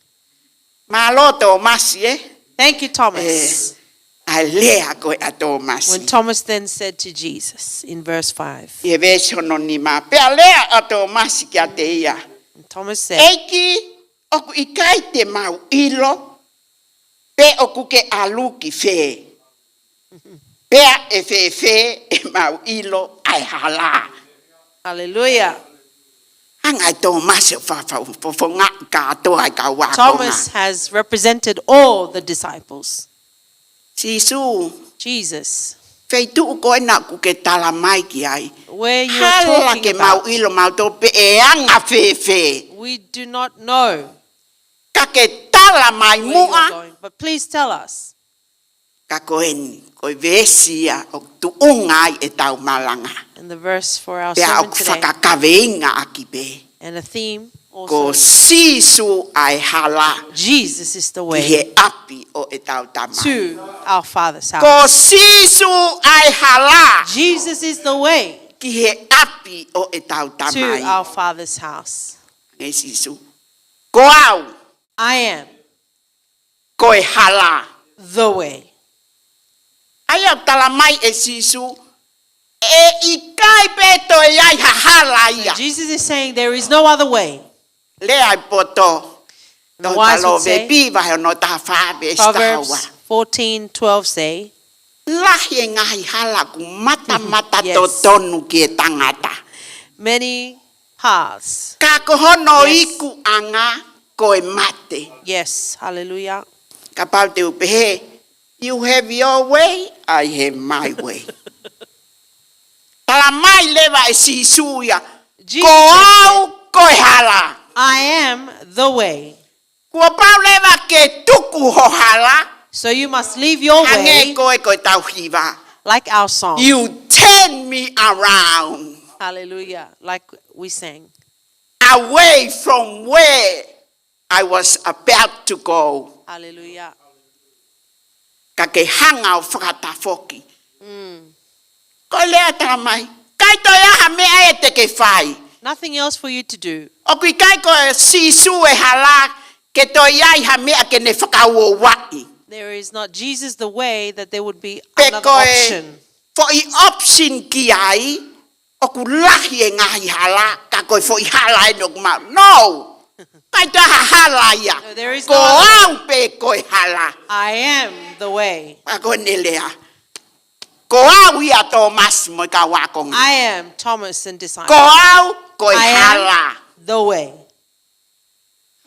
Mālō Tōmasi, ē? Thank you, Thomas. Ē, ʻa e lea ko ē ʻa Tōmasi. When Thomas then said to Jesus in verse five, ʻi he veesi hono nima, pea lea ʻa Tōmasi kiate ia, and Thomas said, ʻEiki, ʻoku ʻikai te mau ʻilo pe ʻoku ke ʻalu ki fē. Pea ʻe fēfē ʻe mau ʻilo ʻa e hala? Hallelujah. Hanga ʻe Tōmasi ʻo fa-, fa-, fofongaʻi kātoa e kau ākonga. Thomas has represented all the disciples. Sīsū. Jesus. Feituʻu ko ena ʻoku ke tala mai ki ai. Where you are talking about. Hala ke mau ʻilo mautolu pe ʻe anga fēfē. We do not know. Ka ke tala mai muʻa. Where you are going, but please tell us. Ka ko eni, ko e veesi ia ʻoku tuʻunga ai ʻetau malanga. And the verse for our sermon today. Pea ʻoku fakakaveinga ʻaki pē. And a theme also. Ko Sīsū ʻa e hala. Jesus is the way. Ki he ʻapi ʻo ʻetau Tamai. To our Father's house. Ko Sīsū ʻa e hala. Jesus is the way. Ki he ʻapi ʻo ʻetau Tamai. To our Father's house. Ē Sīsū. Ko au. I am. Ko e hala. The way. ʻA ia ʻoku tala mai ʻe Sīsū, ʻe ʻikai pē toe ʻi ai ha hala ia. So Jesus is saying there is no other way. Lea ʻa e poto. And the wise would say, Tau talo Polovepi vahe ono taha fā veesi taha ua. Proverbs fourteen twelve say, Lahi e ngaahi hala ʻoku matamata Yes. totonu ki he tangata. Many paths. Ka ko hono Yes. ikuʻanga ko e mate. Yes, hallelujah. Kapau te u pehē, you have your way, I have my way. Tala mai leva ʻe Sīsū ia, Jesus ko au said, ko e hala. I am the way. Kuo pau leva ke tuku ho hala, So you must leave your hangē way, ko e ko e tau hiva. like our song. You turn me around, Hallelujah, like we sang. Away from where I was about to go. Hallelujah. Ka ke hanga ʻo fakatafoki. Mm. Ko e lea tala mai, ʻikai toe ʻi ai ha meʻa ʻe te ke fai. Nothing else for you to do. ʻOku ʻikai ko Sīsū e hala ke toe ʻi ai ha meʻa ke ne fakauouaʻi. There is not Jesus the way that there would be Pe another ko e option. foʻi option ki ai, ʻoku lahi e ngaahi hala, ka ko e foʻi hala eni ʻoku maʻu. No! ʻIkai toe ha hala ia. No, there is Ko no other au pē ko e hala. I am the way. Ka ko ʻene lea. Ko au ia Tōmasi mo e kau ākonga. I am Thomas and disciples. Ko au ko e I am hala. The way.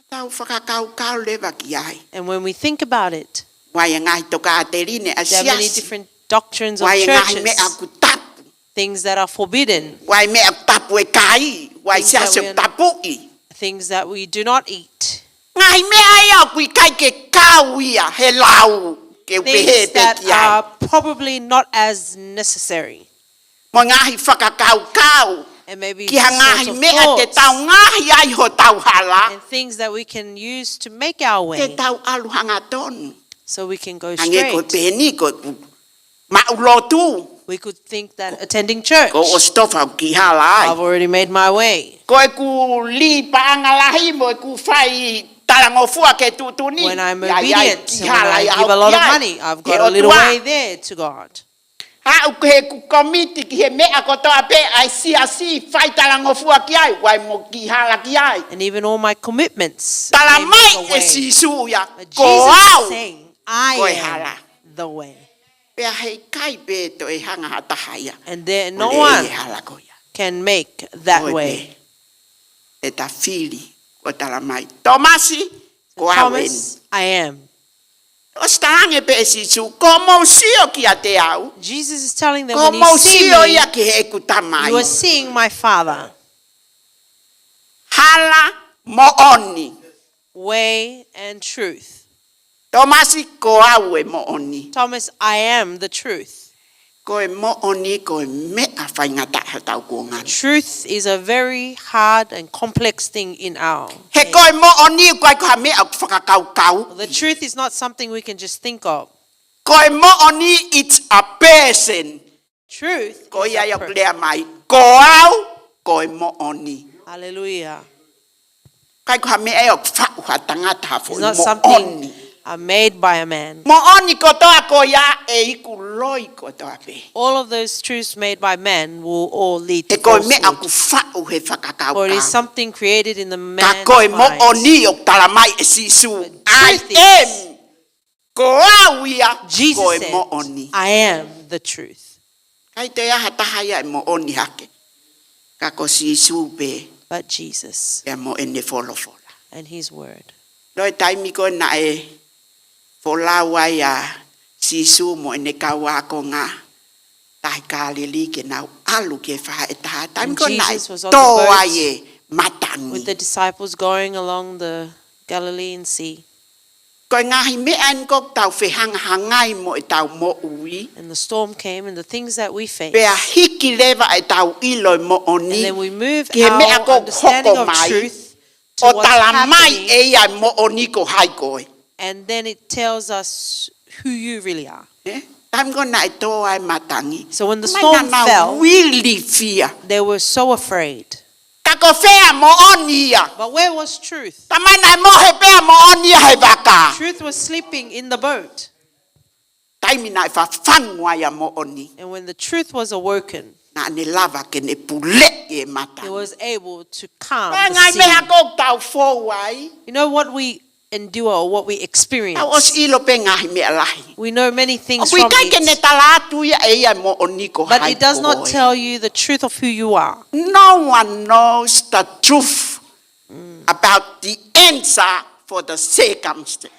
Tau fakakaukau leva ki ai. And when we think about it, ʻOku ʻi ai e ngaahi tokāteline ʻa e there are many siasi. Different doctrines of ʻOku ʻi ai e ngaahi churches, meʻa ʻoku tapu. Things that are forbidden, ʻOku ʻi ai e meʻa ʻoku tapu e kai. ʻOku ʻi ai e Things siasi that ʻoku we- tapuʻi. Things that we do not eat, Ngaahi meʻa ia ʻoku ʻikai ke kau ia he lau ke u pehē things pē that ki ai. Are probably not as necessary. Mo e ngaahi fakakaukau. And maybe Ki ha ngaahi sorts of meʻa te thoughts tau ngaohi ai hotau hala. And things that we can use to make our Te way tau ʻalu hangatonu. So we can go Hangē ko e straight. Peni ko e ku maʻu lotu. We could think that attending church, Ko Ositofa ki hala ai. I've already made my way. Ko e ku li paʻanga lahi mo e ku fai talangofua ke tuʻutuʻuni. When I'm ʻI ai, ʻi ai obedient ki and when hala I ia give a au lot ki of ai. Money, I've Ki got a little ʻOtua. Way there to God. Haʻu ki he ku komiti ki he meʻa kotoa pē ʻa e siasi fai talangofua ki ai, ʻoku ʻi ai mo ki hala ki ai. And even all my commitments. Tala They mai move ʻe away. Sīsū ia, But ko Jesus au is saying, I ko e am hala. The way. Pea heʻikai pē toe hanga ha taha ia. And there ʻO no lele one e hala ko ia. Can make that Ko e way. Pē, te ta fili, ko e tala mai. Tōmasi, ko au eni. Thomas, I am. ʻOsi talaange pē ʻe Sīsū, ko hoʻomou sio kiate au. Jesus is telling them Ko when you hoʻomou see sio me, ia ki heʻeku Tamai. You are seeing my Father. Hala, moʻoni. Way and truth. Tōmasi, ko au e moʻoni. Thomas, I am the truth. Ko e moʻoni, ko e meʻa faingataʻa hotau kuonga ni. Truth is a very hard and complex thing in our He day. Ko e moʻoni, ʻoku ʻikai ko ha meʻa ʻoku fakakaukau. The truth is not something we can just think of. Ko e moʻoni, it's a person. Truth Ko is ia a ia per- ʻoku lea mai. Ko au, ko e moʻoni. Hallelujah. ʻIkai ko ha meʻa ʻoku faʻu ha tangata ha It's foʻi not moʻoni. Something uh, made by a man. Moʻoni kotoa ko ia ʻe iku loi kotoa pē. All of those truths made by man will all lead to He ko e meʻa falsehood. ʻOku faʻu he fakakaukau. For it is something created in the Ka man's ko e mind. Moʻoni ʻoku tala mai ʻe Sīsū. But I truth is, am. Ko au ia, Jesus ko e said, moʻoni. I am the truth. ʻIkai toe ʻi ai ha taha ia ʻe moʻoni hake. Ka ko Sīsū pē, But Jesus pea mo ʻene folofola. And his word. Loi taimi ko ē naʻe folau ai ʻa Sīsū mo ʻene kau ākonga, tahi Kāleli ke nau ʻalu ki he faʻahi ʻe taha. Taimi And ko ē naʻe Jesus was on the tō boat ai e matangi. With the disciples going along the Galilean Sea. Ko e ngaahi meʻa eni ʻoku tau fehangahangai mo ʻetau moʻui. And the storm came and the things that we face. Pea hiki leva ʻetau ʻilo e moʻoni. And then we move Ki he meʻa our ko ʻoku understanding hoko of mai. Truth to ʻO what's tala mai happening. ʻe ia e moʻoni ko hai koe. And then it tells us who you really are. Eh? Taimi ko ē naʻe tō ai e matangi. So when the Mai storm naʻa nau fell, Really fear. They were so afraid. Ka ko fē ʻa moʻoni ia. But where was truth? Tamai naʻe mohe pē ʻa moʻoni ia he vaka. Truth was sleeping in the boat. Taimi naʻe fafangu ai ʻa moʻoni. And when the truth was awoken, Naʻa ne lava ke ne puleʻi e matangi. It was able to calm Ko e the ngaahi meʻa sea. ʻoku tau fou ai. You know what we endure or what we experience. Tau ʻosi ʻilo pē ngaahi meʻa lahi. We know many things ʻOku from ʻikai ke ne it, tala atu ia ʻe ia moʻoni ko but hai it does ko not koe. Tell you the truth of who you are. No one knows the truth about the answer for the circumstance.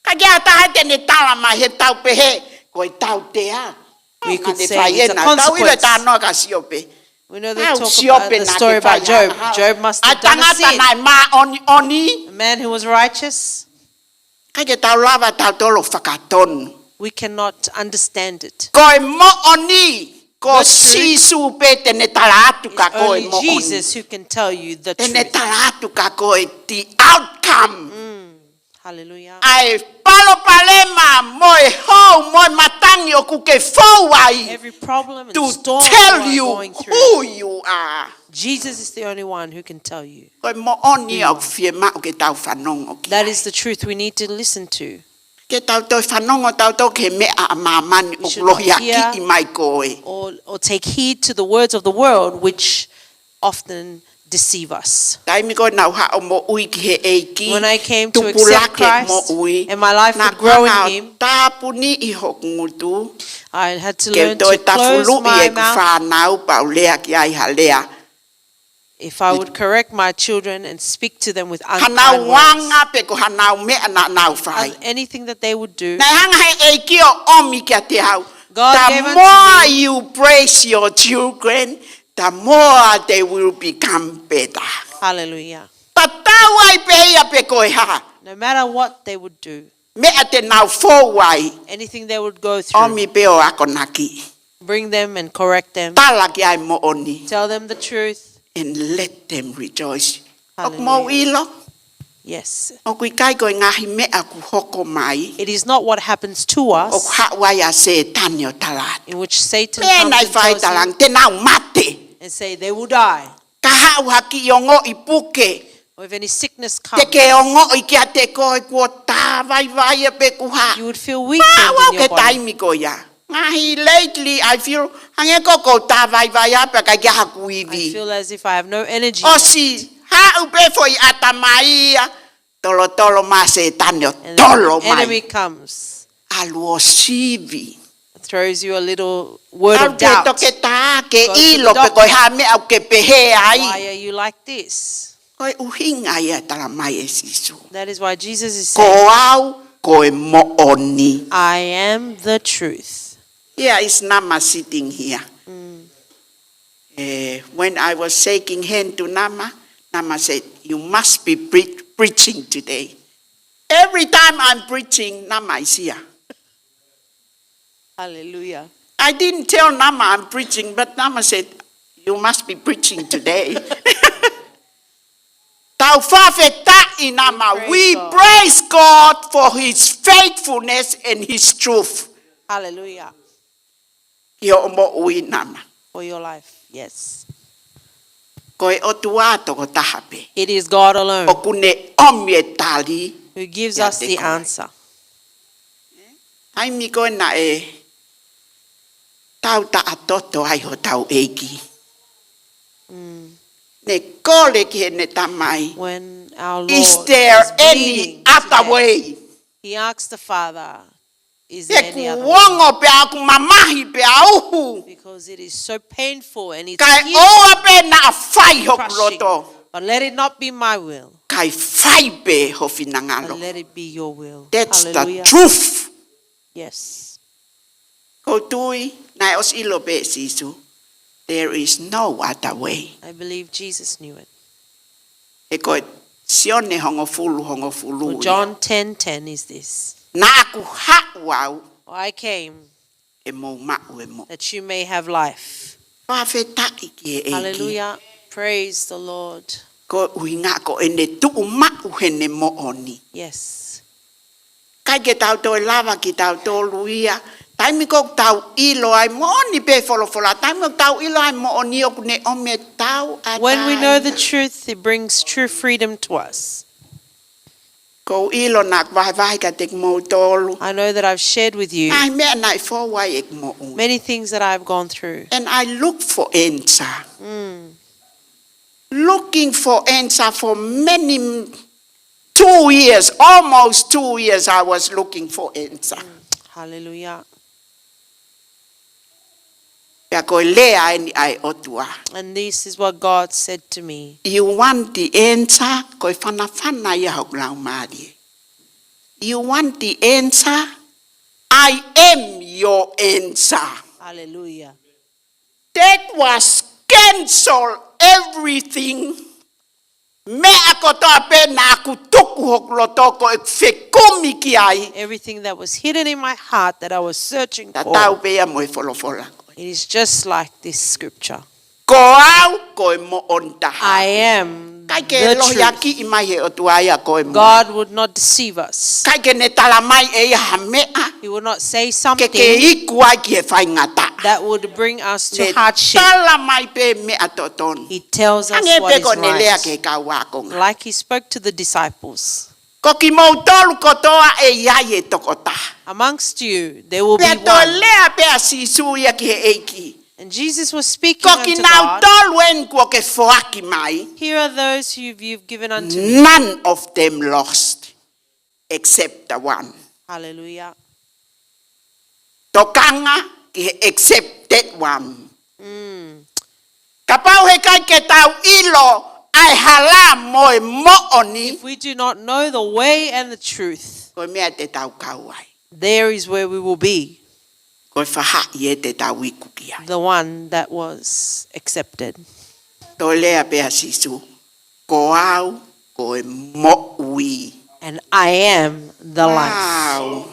Ka ke ata hai te ne tala mai he tau pehē, ko e tautea. We could Naʻe say fai it's a ena, tau ʻilo consequence. Tano ka sio pē. We know they Tau talk sio about pē the naʻa story ke fai about Job. ʻaha. Job must ʻA e have done a tangata sin. Naʻe māʻoniʻoni. A man who was righteous, ʻIkai ke tau lava tautolu ʻo fakatonu. We cannot understand it. Ko e moʻoni, ko The truth. Sīsū pē te ne tala atu ka It's ko e only moʻoni. Jesus who can tell you the Te ne truth. Tala atu ka ko e the outcome. Hallelujah. ʻA e palopalema mo e hou mo e matangi ʻoku ke fou ai. Every problem and To storm tell you are you going through, who you are. Jesus is the only one who can tell you. Ko e moʻoni ʻoku fiemaʻu ke tau fanongo ki. That is the truth we need to listen to. Ke tau toe fanongo tautolu ki he meʻa ʻa māmani We ʻoku should not lohiakiʻi hear mai koe. Or, or take heed to the words of the world, which often deceive us. Taimi ko ē naʻa ku haʻu ʻo moʻui ki he ʻEiki. When I came to Tupulaki accept Christ moʻui. and my life Naʻa would grow in ku hanga Him, tāpuniʻi hoku ngutu. I had to Ke learn toe to close tafuluʻi my ʻeku mouth. Fānau pea u lea ki ai ha lea. If I would correct my children and speak to them with Hanau unkind words, anga pe ko hanau meʻa naʻa nau fai. Anything that they would do, Naʻe hanga he ʻEiki ʻo ʻomi kiate au. God The gave unto more me. You praise your children, the more they will become better. Hallelujah. Tatau ai pē ia pe ko e hā. No matter what they would do, Meʻa te nau fou ai. Anything they would go through, ʻOmi pē ʻo akonaki. Bring them and correct them. Tala ki ai moʻoni. Tell them the truth. And let them rejoice. Hallelujah. ʻOku mou ʻilo. Yes. ʻOku ʻikai ko e ngaahi meʻa ʻoku hoko mai. It is not what happens to us. ʻOku haʻu ai ʻa Sētane ʻo tala atu. In which Satan Pea comes naʻe and fai tells you talangi, te nau mate. And say they will die. Ka haʻu ha kiʻi ongoʻi puke. Or if any sickness Te comes, ke ongoʻi kiate koe kuo tā vaivai ia pe ko e hā. You would feel weakened in your body. Taimi ko ia. Ngaahi lately, I feel, hangē ko ʻoku tā vaivai ia pea ʻikai ke ʻi ai haku ivi. I feel as if I have no energy. ʻOsi haʻu pē foʻi ʻatamai ia. Tolotolo mai Sētane ʻo tolo mai. And the enemy comes. ʻAlu ʻo sivi. Throws you a little word of doubt. ʻAlu ki he toketā ke ʻilo pe ko e hā meʻa ʻoku ke pehē ai. Why are you like this? Ko e ʻuhinga ia tala mai ʻe Sīsū. That is why Jesus is Ko saying, au, ko e moʻoni. I am the truth. Here is Nama sitting here. Eh, when I was shaking hand to Nama, Nama said, "You must be pre- preaching today." Every time I'm preaching, Nama is here. Hallelujah. I didn't tell Nama I'm preaching, but Nama said, "You must be preaching today." Tau fakafetaʻi Nama. We praise God for his faithfulness and his truth. Hallelujah. Ki hoʻo moʻui Nama. For your life. Yes. Ko e ʻOtua tokotaha pē. It is God alone ʻOku ne ʻomi e tali. Who gives us the answer. Taimi ko ē naʻe tau taʻatoto ai hotau ʻEiki. Ne kole ki heʻene Tamai. When our Lord Is there was any bleeding to other death, way? He asked the Father, "Is there any He other ʻoku way?" ongo pea ʻoku mamahi pea uhu. Because it is so painful and it's Kae piercing, ʻoua pē naʻa fai hoku crushing. Loto. But let it not be my will. Kae fai pē ho finangalo. But let it be your will. That's the Hallelujah. Truth. Yes. ʻOku ou tui, naʻe ʻosi ʻilo pē ʻe Sīsū. There is no other way. I believe Jesus knew it. He ko e Sione hongofulu, hongofulu For ia. John ten ten is this. Naʻa ku haʻu au I came ke mou maʻu e moʻui. That you may have life. Fakafetaʻi ki he ʻEiki. Hallelujah. Praise the Lord. Ko e ʻuhinga ko ʻene tuʻu maʻu heʻene moʻoni. Yes. ʻIkai ke tau toe lava kitautolu ia. Taimi ʻoku tau ʻilo ai moʻoni pē folofola. Taimi ʻoku tau ʻilo ai moʻoni ʻoku ne ʻomi e tau ʻa When we know the tai. Truth, it brings true freedom to us. ʻOku ou ʻilo naʻa ku vahevahe kiate kimoutolu. I know that I've shared with you Ngaahi meʻa naʻe fou ai ʻeku moʻui. Many things that I've gone through. And I look for answer. Mm. Looking for answer for many two years, almost two years, I was looking for answer. Hallelujah. Pea ko e lea eni ʻa e ʻOtua. And this is what God said to me. You want the answer? Ko e fanafana ia hoku laumālie. You want the answer? I am your answer. Hallelujah. That was cancel everything. Meʻa kotoa pē naʻá ku tuku hoku loto ko ʻeku fekumi ki ai. Everything that was hidden in my heart that I was searching for. Tatau pē ia mo e folofola ko ē. It is just like this scripture. Ko au ko e moʻoni taha. I am the truth. ʻIkai ke lohiakiʻi mai he ʻOtua ia ko e moʻoni. God would not deceive us. ʻIkai ke ne tala mai ʻe ia ha meʻa. He will not say something. Ke ke iku ai ki he faingataʻa. That would bring us to hardship. Ne tala mai pē meʻa totonu. He tells us what is right. Hangē pē ko ʻene lea ki he kau ākonga. Like he spoke to the disciples. Ko kimoutolu kotoa ʻe ʻi ai e tokotaha. Amongst you, there will be one. Pea toe lea pē ʻa Sīsū ia ki he ʻEiki. And Jesus was speaking unto God. Ko kinautolu eni kuo ke foaki mai. Here are those who you've given unto me. None of them lost, except the one. Hallelujah. Tokanga ki he accepted one. Mm. Kapau heʻikai ke tau ʻilo ʻa e hala mo e moʻoni. If we do not know the way and the truth, ko e meʻa te tau kau ai. There is where we will be. Ko e faʻahi ē te tau iku ki ai. The one that was accepted. Toe lea pē ʻa Sīsū, ko au ko e moʻui. And I am the life. Wow.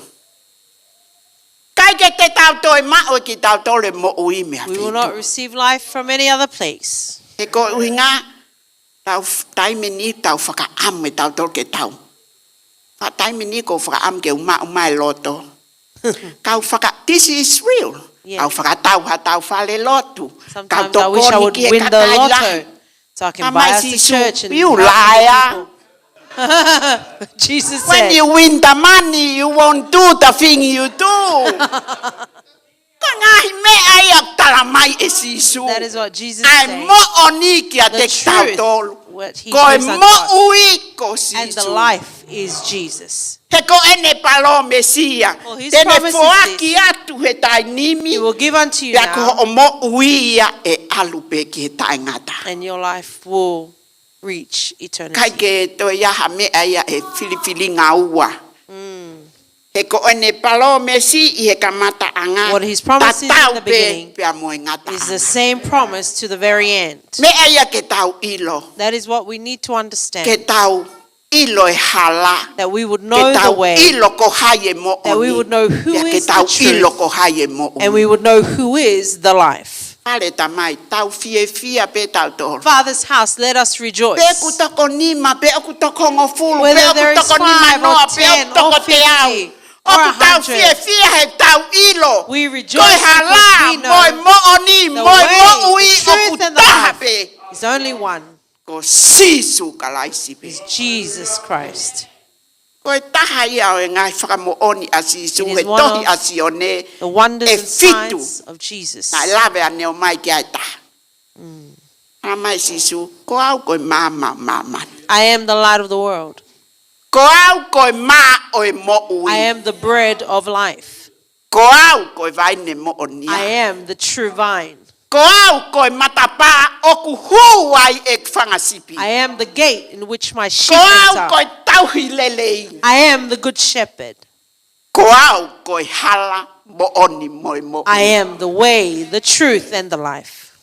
ʻIkai ke te tau toe maʻu ʻe kitautolu e moʻui mei ha feituʻu. We will not receive life from any other place. He ko e ʻuhinga, tau f-, taimi ni tau fakaʻamu ʻe tautolu ke tau. Fa taimi ni ko u fakaʻamu ke u maʻu mai e loto. Kau faka-, this is real. Yes. Kau fakatau ha tau fale lotu. Sometimes I wish I would win the lotto so I can buy us a church and help the people. Kau tokoni ki he kakai lahi. Tala mai Sīsū, you liar. Jesus said, when you win the money, you won't do the thing you do. Ko e ngaahi meʻa ia ʻoku tala mai ʻe Sīsū. That is what Jesus said. ʻA e moʻoni kiate kitautolu. The truth, what he gives unto us. Ko e moʻui ko Sīsū. And the life is Jesus. He ko ʻene palōmesi ia. For his promise is this. Te ne foaki atu he taimi ni. He will give unto you now. Pea ko hoʻo moʻui ia ʻe ʻalu pē ki he taʻengata. And your life will reach eternity. ʻIkai ke toe ʻi ai ha meʻa ia ʻe filifilingaua. Mm. He ko ʻene palōmesi ʻi he kamataʻanga, tatau pē pea mo e ngataʻanga. What his promise is in the beginning is the same promise to the very end. Meʻa ia ke tau ʻilo. That is what we need to understand. Ke tau ʻilo e hala. That we would know the way. Ke tau ʻilo ko hai e moʻoni. That we would know who is the truth. Pea ke tau ʻilo ko hai e moʻui. And we would know who is the life. Fale tamai, tau fiefia pē tautolu. Father's house, let us rejoice. Pe ʻoku toko nima, pe ʻoku toko hongofulu, pe ʻoku toko nima noa, pe ʻoku toko teau. Whether there is five or ten or fifty or a hundred, ʻOku tau fiefia he tau ʻilo. We rejoice because we know the way, the truth, and the life is only one. Ko e hala mo e moʻoni, mo e moʻui ʻoku taha pē. Is only one. Ko Sīsū Kalaisi pē. Is Jesus Christ. Ko e taha ia ʻo e ngaahi fakamoʻoni ʻa Sīsū he tohi ʻa Sione ʻe fitu. It is one of the wonders and signs of Jesus. Naʻe lave ʻa ʻene ō mai ki ai e taha. Mm. Tala mai Sīsū, ko au ko e maama ʻo māmani. I am the light of the world. Ko au ko e mā ʻo e moʻui. I am the bread of life. Ko au ko e vaine moʻoni ia. I am the true vine. Ko au ko e matapā ʻoku hū ai ʻeku fanga sipi. I am the gate in which my sheep enter. Ko au ko e tauhi lelei. I am the good shepherd. Ko au ko e hala, moʻoni mo e moʻui. I am the way, the truth, and the life.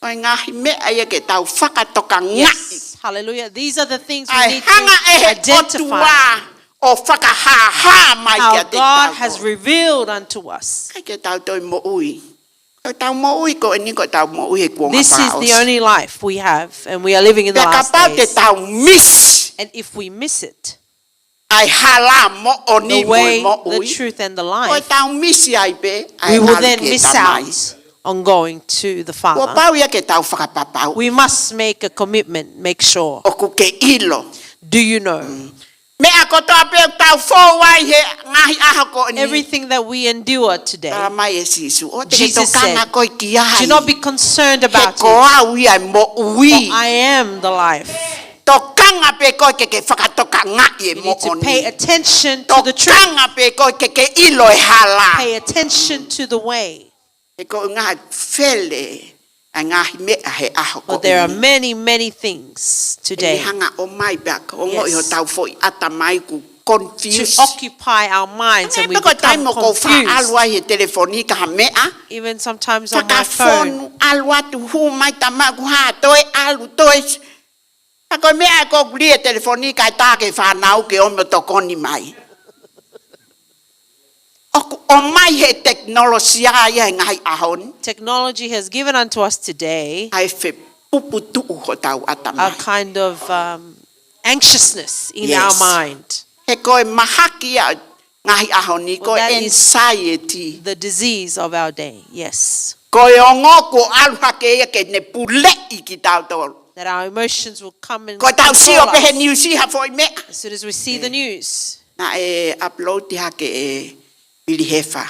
Ko e ngaahi meʻa ia ke tau fakatokangaʻi. Yes, hallelujah. These are the things we need to identify. ʻA e hanga ʻe he ʻOtua ʻo fakahāhā mai kiate kitautolu. How God has revealed unto us. ʻIkai ke tau toe moʻui. Ko ʻetau moʻui ko eni ko ʻetau moʻui he kuonga fakaʻosi. This is the only life we have, and we are living in the last days. Pea kapau te tau misi. And if we miss it, ʻa e hala, moʻoni mo e moʻui, the way, the truth, and the life, ko e tau misi ai pē ʻa e ʻalu ki he Tamai. We will then miss out on going to the Father. Kuo pau ia ke tau fakapapauʻi. We must make a commitment, make sure. ʻOku ke ʻilo. Do you know? Mm. Meʻa kotoa pē ʻoku tau fou ai he ngaahi ʻaho ko eni. Everything that we endure today, Tala mai ʻe Sīsū, ʻoua te ke tokanga koe ki ai. Jesus said, "Do not be concerned about it. He ko au ia e moʻui." For I am the life. Toka Tokanga pē koe ke ke fakatokangaʻi e moʻoni. You need to pay attention to the truth. Tokanga pē koe ke ke ʻilo e hala. Pay attention to the way. He ko e ngaahi fele, ʻa e ngaahi meʻa he ʻaho ko eni. But there are many, many things today. ʻE hanga ʻo ʻomai pē ʻa e ongoʻi hotau foʻi ʻatamai ʻoku confused. To occupy our minds and we become confused. Pea ko e taimi ʻoku ou faʻa ʻalu ai he telefoni ki ha meʻa. Even sometimes on my phone. Fakafonu, ʻalu atu, hū mai, tama, ʻoku hā, toe ʻalu, toe. Ka ko e meʻa ʻoku ou lī e telefoni kae tā ki he fānau ke ō mo tokoni mai. ʻOku ʻomai he tekinolosia ia he ngaahi ʻaho ni. Technology has given unto us today ʻa e fepuputuʻu hotau ʻatamai. A kind of, um, anxiousness in our mind. Yes. He ko e mahaki ia ngaahi ʻaho ni, ko e anxiety. Well, that is the disease of our day, yes. Ko e ongo kuo ʻalu hake ia ke ne puleʻi kitautolu. That our emotions will come and control us. Ko ʻetau sio pē he niusi ha foʻi meʻa. As soon as we see the news. Naʻe upload hake ʻe Vili Hefa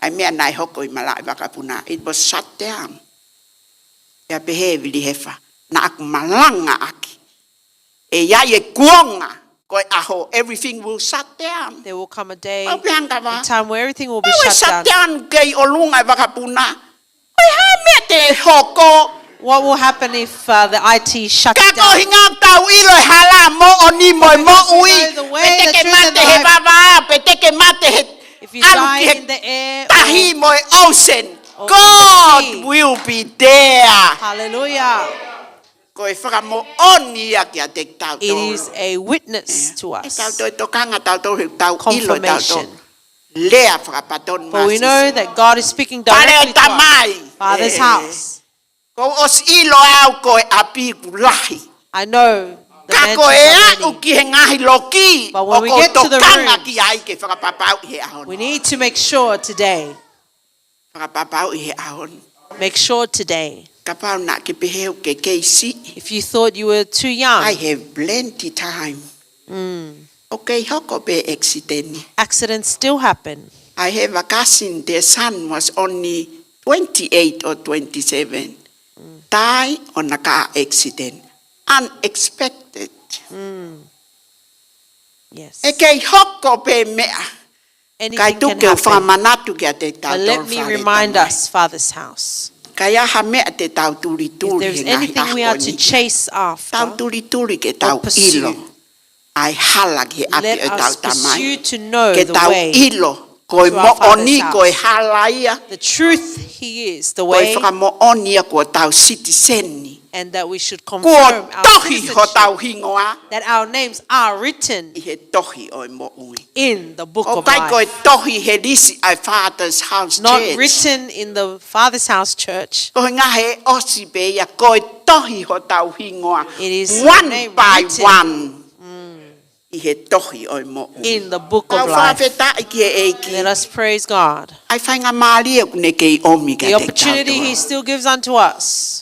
ʻa e meʻa naʻe hoko ʻi Malaʻevakapuna. It was shut down. Pea pehē ʻe Vili Hefa, naʻa ku malangaʻaki. ʻE ʻi ai e kuonga, ko e ʻaho, everything will shut down. There will come a day, a time where everything will be shut down. Pau pē ʻanga pē. Pau ʻe shut down kei ʻolunga e vakapuna. Ko e hā e meʻa te hoko? What will happen if, uh, the I T shut down? Ka ko e ʻuhinga ʻoku tau ʻilo e hala, moʻoni mo e moʻui. Because if we know the way, the truth and the life, pe te ke mate he vavā, pe te ke mate he ʻalu ki he tahi mo e ocean, if you die in the air or in the sea, God will be there. Hallelujah. Ko e fakamoʻoni ia kiate kitautolu. It is a witness to us. ʻE tautolu tokanga tautolu he ʻoku tau ʻilo tautolu. Confirmation. Lea fakapatonu mo Sīsū. For we know that God is speaking directly to us. Pale ʻo e Tamai. Father's house. Kuo u ʻosi ʻilo au ko e ʻapi ʻoku lahi. I know the mansions are many. Ka ko e aʻu ki he ngaahi loki, But when we get to the rooms, ʻoku ou tokanga ki ai ke fakapapauʻi he ʻaho ni. We need to make sure today. Fakapapauʻi he ʻaho ni. Make sure today. Kapau naʻa ke pehē ʻoku ke kei siʻi. If you thought you were too young, I have plenty time. Mm. ʻOku kei hoko pē accident. Accidents still happen. I have a cousin, their son was only twenty-eight or twenty-seven. Mm. Die on a car accident. Unexpected. Mm. Yes. ʻE kei hoko pē meʻa. Anything can happen. Kae tuku ke u fakamanatu kiate kitautolu Fale Tamai. But let me remind us, Father's house. Ka ʻi ai ha meʻa te tau tulituli he ngaahi ʻaho ni. If there's anything we are to chase after or pursue, tau tulituli ke tau ʻilo ʻa e hala ki he ʻapi ʻo ʻetau Tamai. Let us pursue to know the way to our Father's house. Ke tau ʻilo ko e moʻoni ko e hala ia. The truth he is, the way. Ko e fakamoʻoni ia kuo tau sitiseni. And that we should confirm our citizenship. Kuo tohi hotau hingoa. That our names are written ʻi he tohi ʻo e moʻui. In the book of life. ʻOku ʻikai ko e tohi he lisi ʻa e Father's House Church. Not written in the Father's House Church. Ko e ngaahi ʻosi pē ia ko e tohi hotau hingoa. It is the name written. One by one. Mm. ʻI he tohi ʻo e moʻui. In the book of life. Mau fakafetaʻi ki he ʻEiki. Let us praise God. ʻA e faingamālie ʻoku ne kei ʻomi kiate kitautolu. The opportunity he still gives unto us.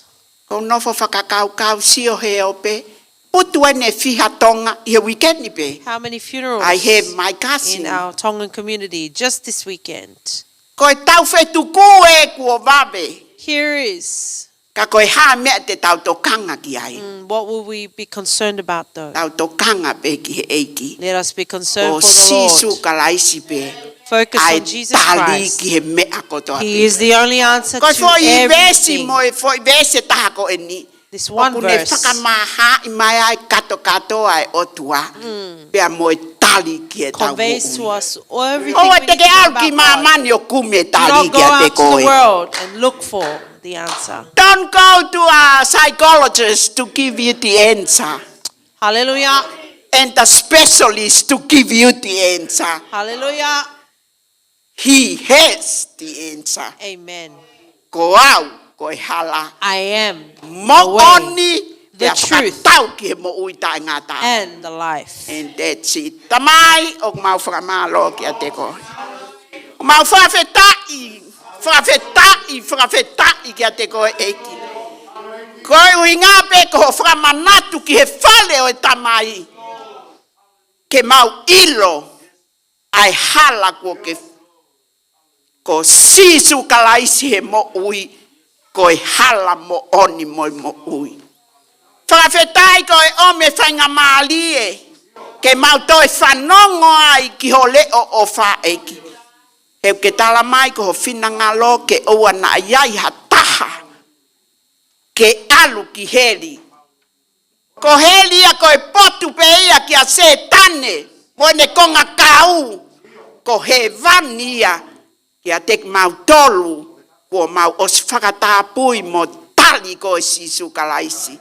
Ko u nofo fakakaukau sio he ope. Putu ʻeni ʻe fiha Tonga ʻi he weekend ni pē. How many funerals I have my cousin. In our Tongan community just this weekend? Ko e tau fetuku ē kuo vave. Here is Ka ko e hā e meʻa te tau tokanga ki ai? Mm, what will we be concerned about, though? Tau tokanga pē ki he ʻEiki. Let us be concerned for the Lord. Ko Sīsū Kalaisi pē. Focus on Jesus Christ. ʻA e tali ki he meʻa kotoa pē. He is the only answer to everything. Ko e foʻi veesi mo e foʻi veesi ʻe taha ko eni. This one verse. ʻOku ne fakamahaaʻi mai ai kātoa kātoa ʻa e ʻOtua. Mm. Pea mo e tali ki heʻetau moʻui. Conveys to us everything we need to know about God. ʻOua te ke ʻalu ki māmani ʻo kumi e tali kiate koe. Do not go out to the world and look for the answer. Don't go to a psychologist to give you the answer. Hallelujah. And the specialist to give you the answer. Hallelujah. He has the answer. Amen. Ko au, ko e hala. I am the way, the truth, moʻoni, pea fakatau ki he moʻui taʻengata. And the life. And that's it. Tamai, ʻoku mau fakamālō kiate koe. ʻOku mau fakafetaʻi, fakafetaʻi, fakafetaʻi kiate koe ʻEiki. Ko e ʻuhinga pē ko hoʻo fakamanatu ki he fale ʻo e Tamai. Ke mau ʻilo ʻa e hala kuo ke, ko Sīsū Kalaisi he moʻui, ko e hala moʻoni mo e moʻui. Fakafetaʻi ko e ʻomi e faingamālie ke mau toe fanongo ai ki ho leʻo ʻofa ʻEiki. He ʻoku ke tala mai ko ho finangalo ke ʻoua naʻa ʻi ai ha taha ke ʻalu ki heli. Ko heli ia ko e potu pē ia kia Sētane mo ʻene kongakau. Ko hēvani ia kiate kimautolu kuo mau ʻosi fakatapui mo tali koe Sīsū Kalaisi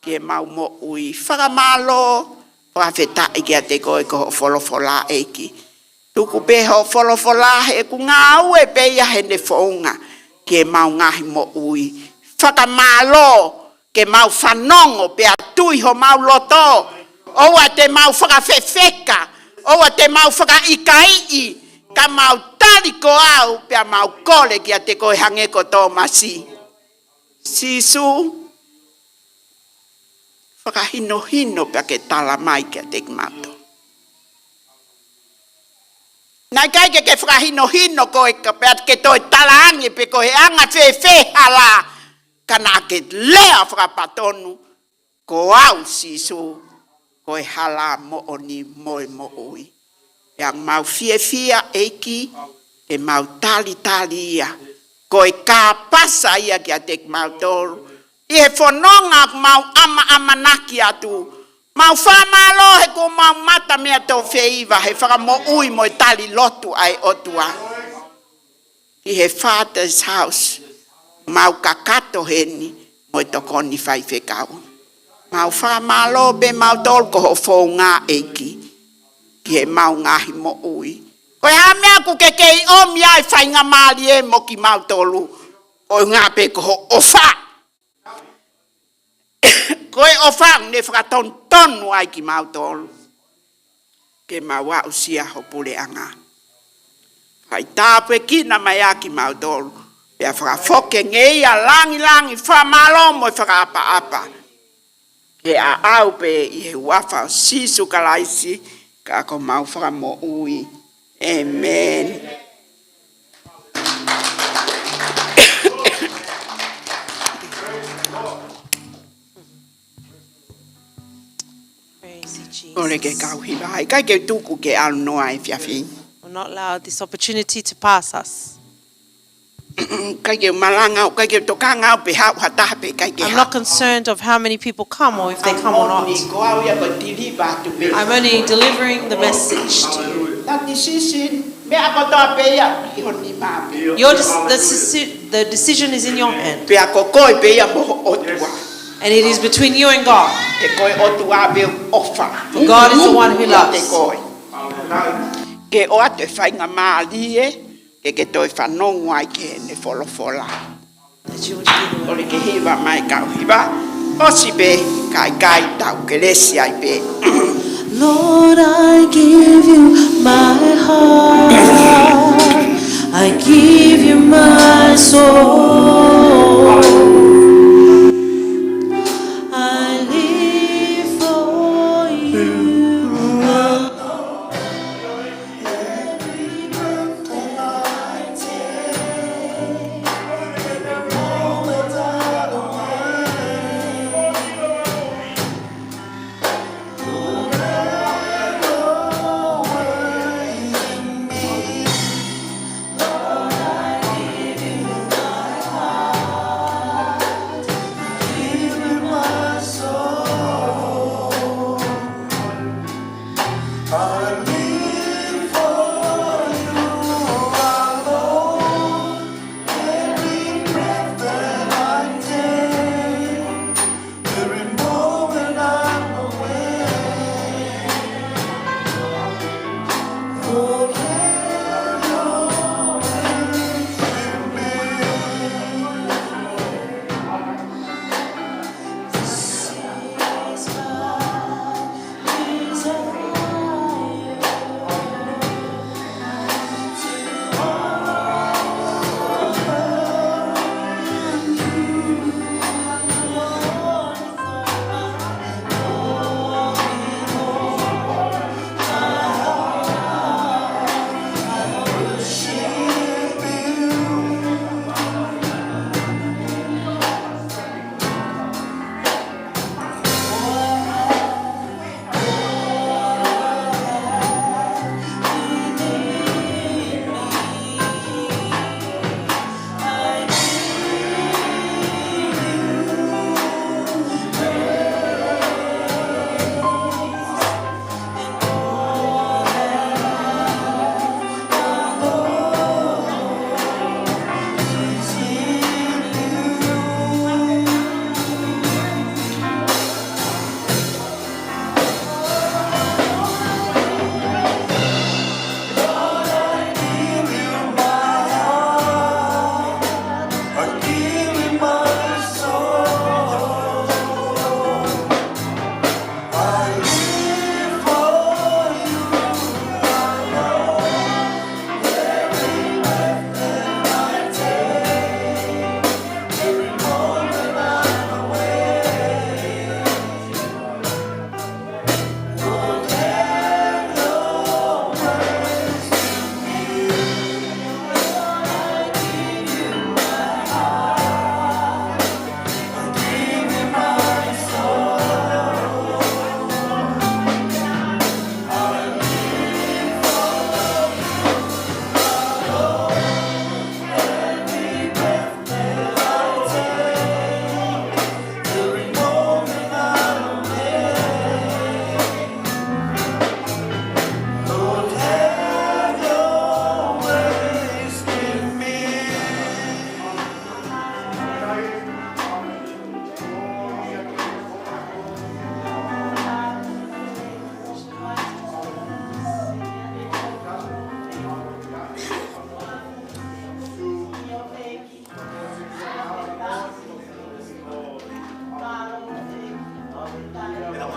ki heʻemau moʻui. Fakamālō, fakafetaʻi kiate koe ko hoʻo folofola ʻEiki. Tuku pē hoʻo folofola he ʻoku ngāue pē ia heʻene founga ki heʻemau ngaahi moʻui. Fakamālō ke mau fanongo pea tui homau loto. ʻOua te mau fakafefeka, ʻoua te mau fakaʻikaiʻi, ka mau tali ko au pea mau kole kiate koe hangē ko Tōmasi. Sīsū, fakahinohino pea ke tala mai kiate kimautolu. Naʻe ʻikai ke ke fakahinohino koe ka pea ke toe tala ange pe ko e anga fēfē hala, ka naʻa ke lea fakapatonu, ko au Sīsū, ko e hala, moʻoni mo e moʻui. Pea mau fiefia ʻEiki ke mau talitali ia, ko e kāpasa ia kiate kimautolu ʻi he fononga ʻoku mau ʻamaʻamanaki atu. Mau fakamālō he kuo mau mamata mei he tō feiva he fakamoʻui mo e tali lotu ʻa e ʻOtua ʻi he Father's House. Mau kakato heni mo e tokoni faifekau. Mau fakamālō pē mautolu ko hoʻo founga ʻEiki ki heʻemau ngaahi moʻui. Ko e hā e meʻa ʻoku ke kei ʻomi ai faingamālie mo kimautolu? Ko e ngaahi pē ko hoʻo ʻofa. Ko e ʻofa ʻoku ne fakatonutonu ai kimautolu ke mau aʻusia ho puleʻanga. Fai tāpuekina mai ʻa kimautolu pea fakafoki ngeia langilangi, fakamālō mo e fakaʻapaʻapa. Ke ʻaʻau pē ʻi he huafa ʻo Sīsū Kalaisi ka ko homau Fakamoʻui. ʻĒmeni. Praise you, Jesus. ʻOle ke kau hiva ai, ʻikai ke tuku ke ʻalu noa e efiafi. Will not allow this opportunity to pass us. ʻIkai ke malanga, ʻikai ke tokanga pe haʻu ha taha pe ʻikai ke haʻu. I'm not concerned of how many people come or if they come or not. Ko au ia ko e deliver atu pē. I'm only delivering the message to you. That decision, meʻa kotoa pē ia ʻi ho nima pē. Your dec-, the deci-, the decision is in your hand. Pea ko koe pē ia mo ho ʻOtua. And it is between you and God. He ko e ʻOtua pē ʻoku ʻofa. For God is the one who loves. Ke ʻoatu e faingamālie ke ke toe fanongo ai ki heʻene folofola. That you would give them. ʻOle ke hiva mai kau hiva. ʻOsi pē, ka ʻikai, tau kelesi ai pē. Lord, I give you my heart. I give you my soul. I live for you alone.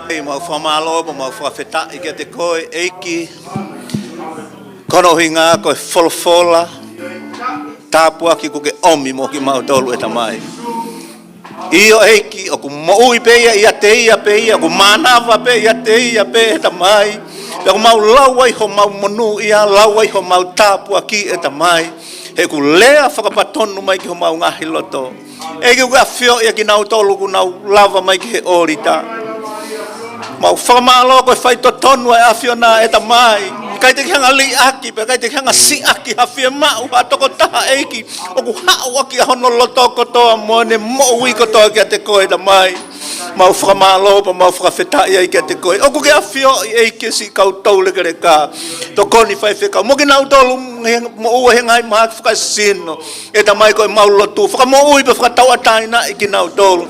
Mau fakamālō pea mau fakafetaʻi kiate koe ʻEiki. Ko hono ʻuhinga ko e folofola tāpuaki kuo ke ʻomi mo kimautolu ʻe Tamai. ʻIo ʻEiki, ʻoku moʻui pē ia ʻiate ia pē ia, ʻoku mānava pē ʻiate ia pē ʻe Tamai. Pea ʻoku mau lau ai homau monū ia, lau ai homau tāpuaki ʻe Tamai. He ʻoku lea fakapatonu mai ki homau ngaahi loto. ʻEiki, ʻoku ke ʻafioʻi ʻa kinautolu ʻoku nau lava mai ki he ʻōlita. Mau fakamālō ko e faitotonu ʻa e ʻAfiona ʻe Tamai. ʻIkai te ke hanga liʻaki, pea ʻikai te ke hanga siʻaki ha fiemaʻu ha tokotaha ʻEiki. ʻOku haʻu ʻaki ʻa hono loto kotoa mo ʻene moʻui kotoa kiate koe Tamai. Mau fakamālō pea mau fakafetaʻi ai kiate koe. ʻOku ke ʻafioʻi ʻEiki siʻi kau toulekeleka. Tokoni faifekau. Mo kinautolu he moʻua he ngaahi mahaki fakasino. ʻE Tamai ko e mau lotu. Fakamoʻui pea fakatauʻatāinaʻi kinautolu.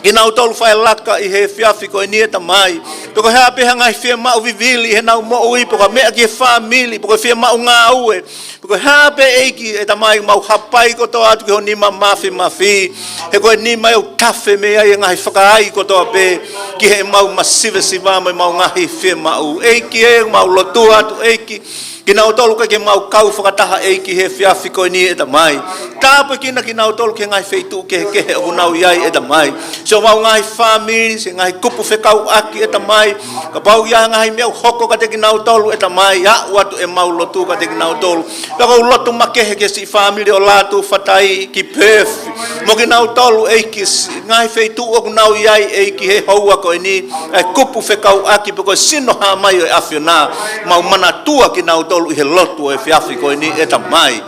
Kinautolu fai laka ʻi he efiafi ko eni ʻe Tamai. Pe ko e hā pē ha ngaahi fiemaʻu vivili ʻi heʻenau moʻui, pe ko ha meʻa ki he fāmili, pe ko e fiemaʻu ngāue. Pe ko e hā pē ʻEiki ʻe Tamai mau hapai kotoa atu ki ho nima mafimafi. He ko e nima ʻoku tafe mei ai e ngaahi fakaai kotoa pē ki heʻemau masivesiva mo ʻemau ngaahi fiemaʻu. ʻEiki ē, mau lotu atu ʻEiki. Kinautolu ʻoku ʻikai ke mau kau fakataha ʻEiki he efiafi ko eni ʻe Tamai. Tāpuekina kinautolu ki he ngaahi feituʻu kehekehe ʻoku nau ʻi ai ʻe Tamai. Siʻomau ngaahi fāmili, siʻi ngaahi kupu fekauʻaki ʻe Tamai. Kapau ʻoku ʻi ai ha ngaahi meʻa ʻoku hoko kiate kinautolu ʻe Tamai. Aʻu atu ʻemau lotu kiate kinautolu. Pea ʻoku ou lotu makehe ki he siʻi fāmili ʻo Lātūfatai ki Perth. Mo kinautolu ʻEiki siʻi ngaahi feituʻu ʻoku nau ʻi ai ʻEiki he houa ko eni. ʻA e kupu fekauʻaki pe ko e sino hā mai ʻo e ʻAfiona. Mau manatua kinautolu ʻi he lotu ʻo e efiafi ko eni ʻe Tamai.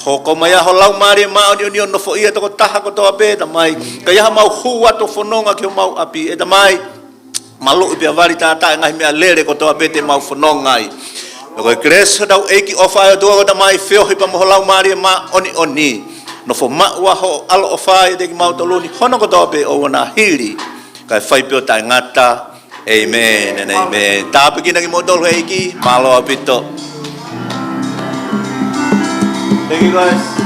Hoko mai ʻa ho Laumālie Māʻoniʻoni ʻo nofoʻia tokotaha kotoa pē ʻe Tamai. Ka ʻi ai haʻamau hū atu ʻo fononga ki homau ʻapi ʻe Tamai. Maluʻi pea vali tātā e ngaahi meʻalele kotoa pē te mau fononga ai. Pea ko e kelesi ʻa hotau ʻEiki ʻofa ʻa e ʻOtua ko e Tamai feohi pea mo ho Laumālie Māʻoniʻoni. Nofo maʻu ʻa hoʻo ʻaloʻofa ʻiate kimautolu ni hono kotoa pē ʻo ʻoua naʻa hili. Kae fai pē ʻo taʻengata. ʻĒmeni, ʻēmeni. Tāpuekina kimoutolu ʻe he ʻEiki, mālō ʻaupito. Thank you, guys.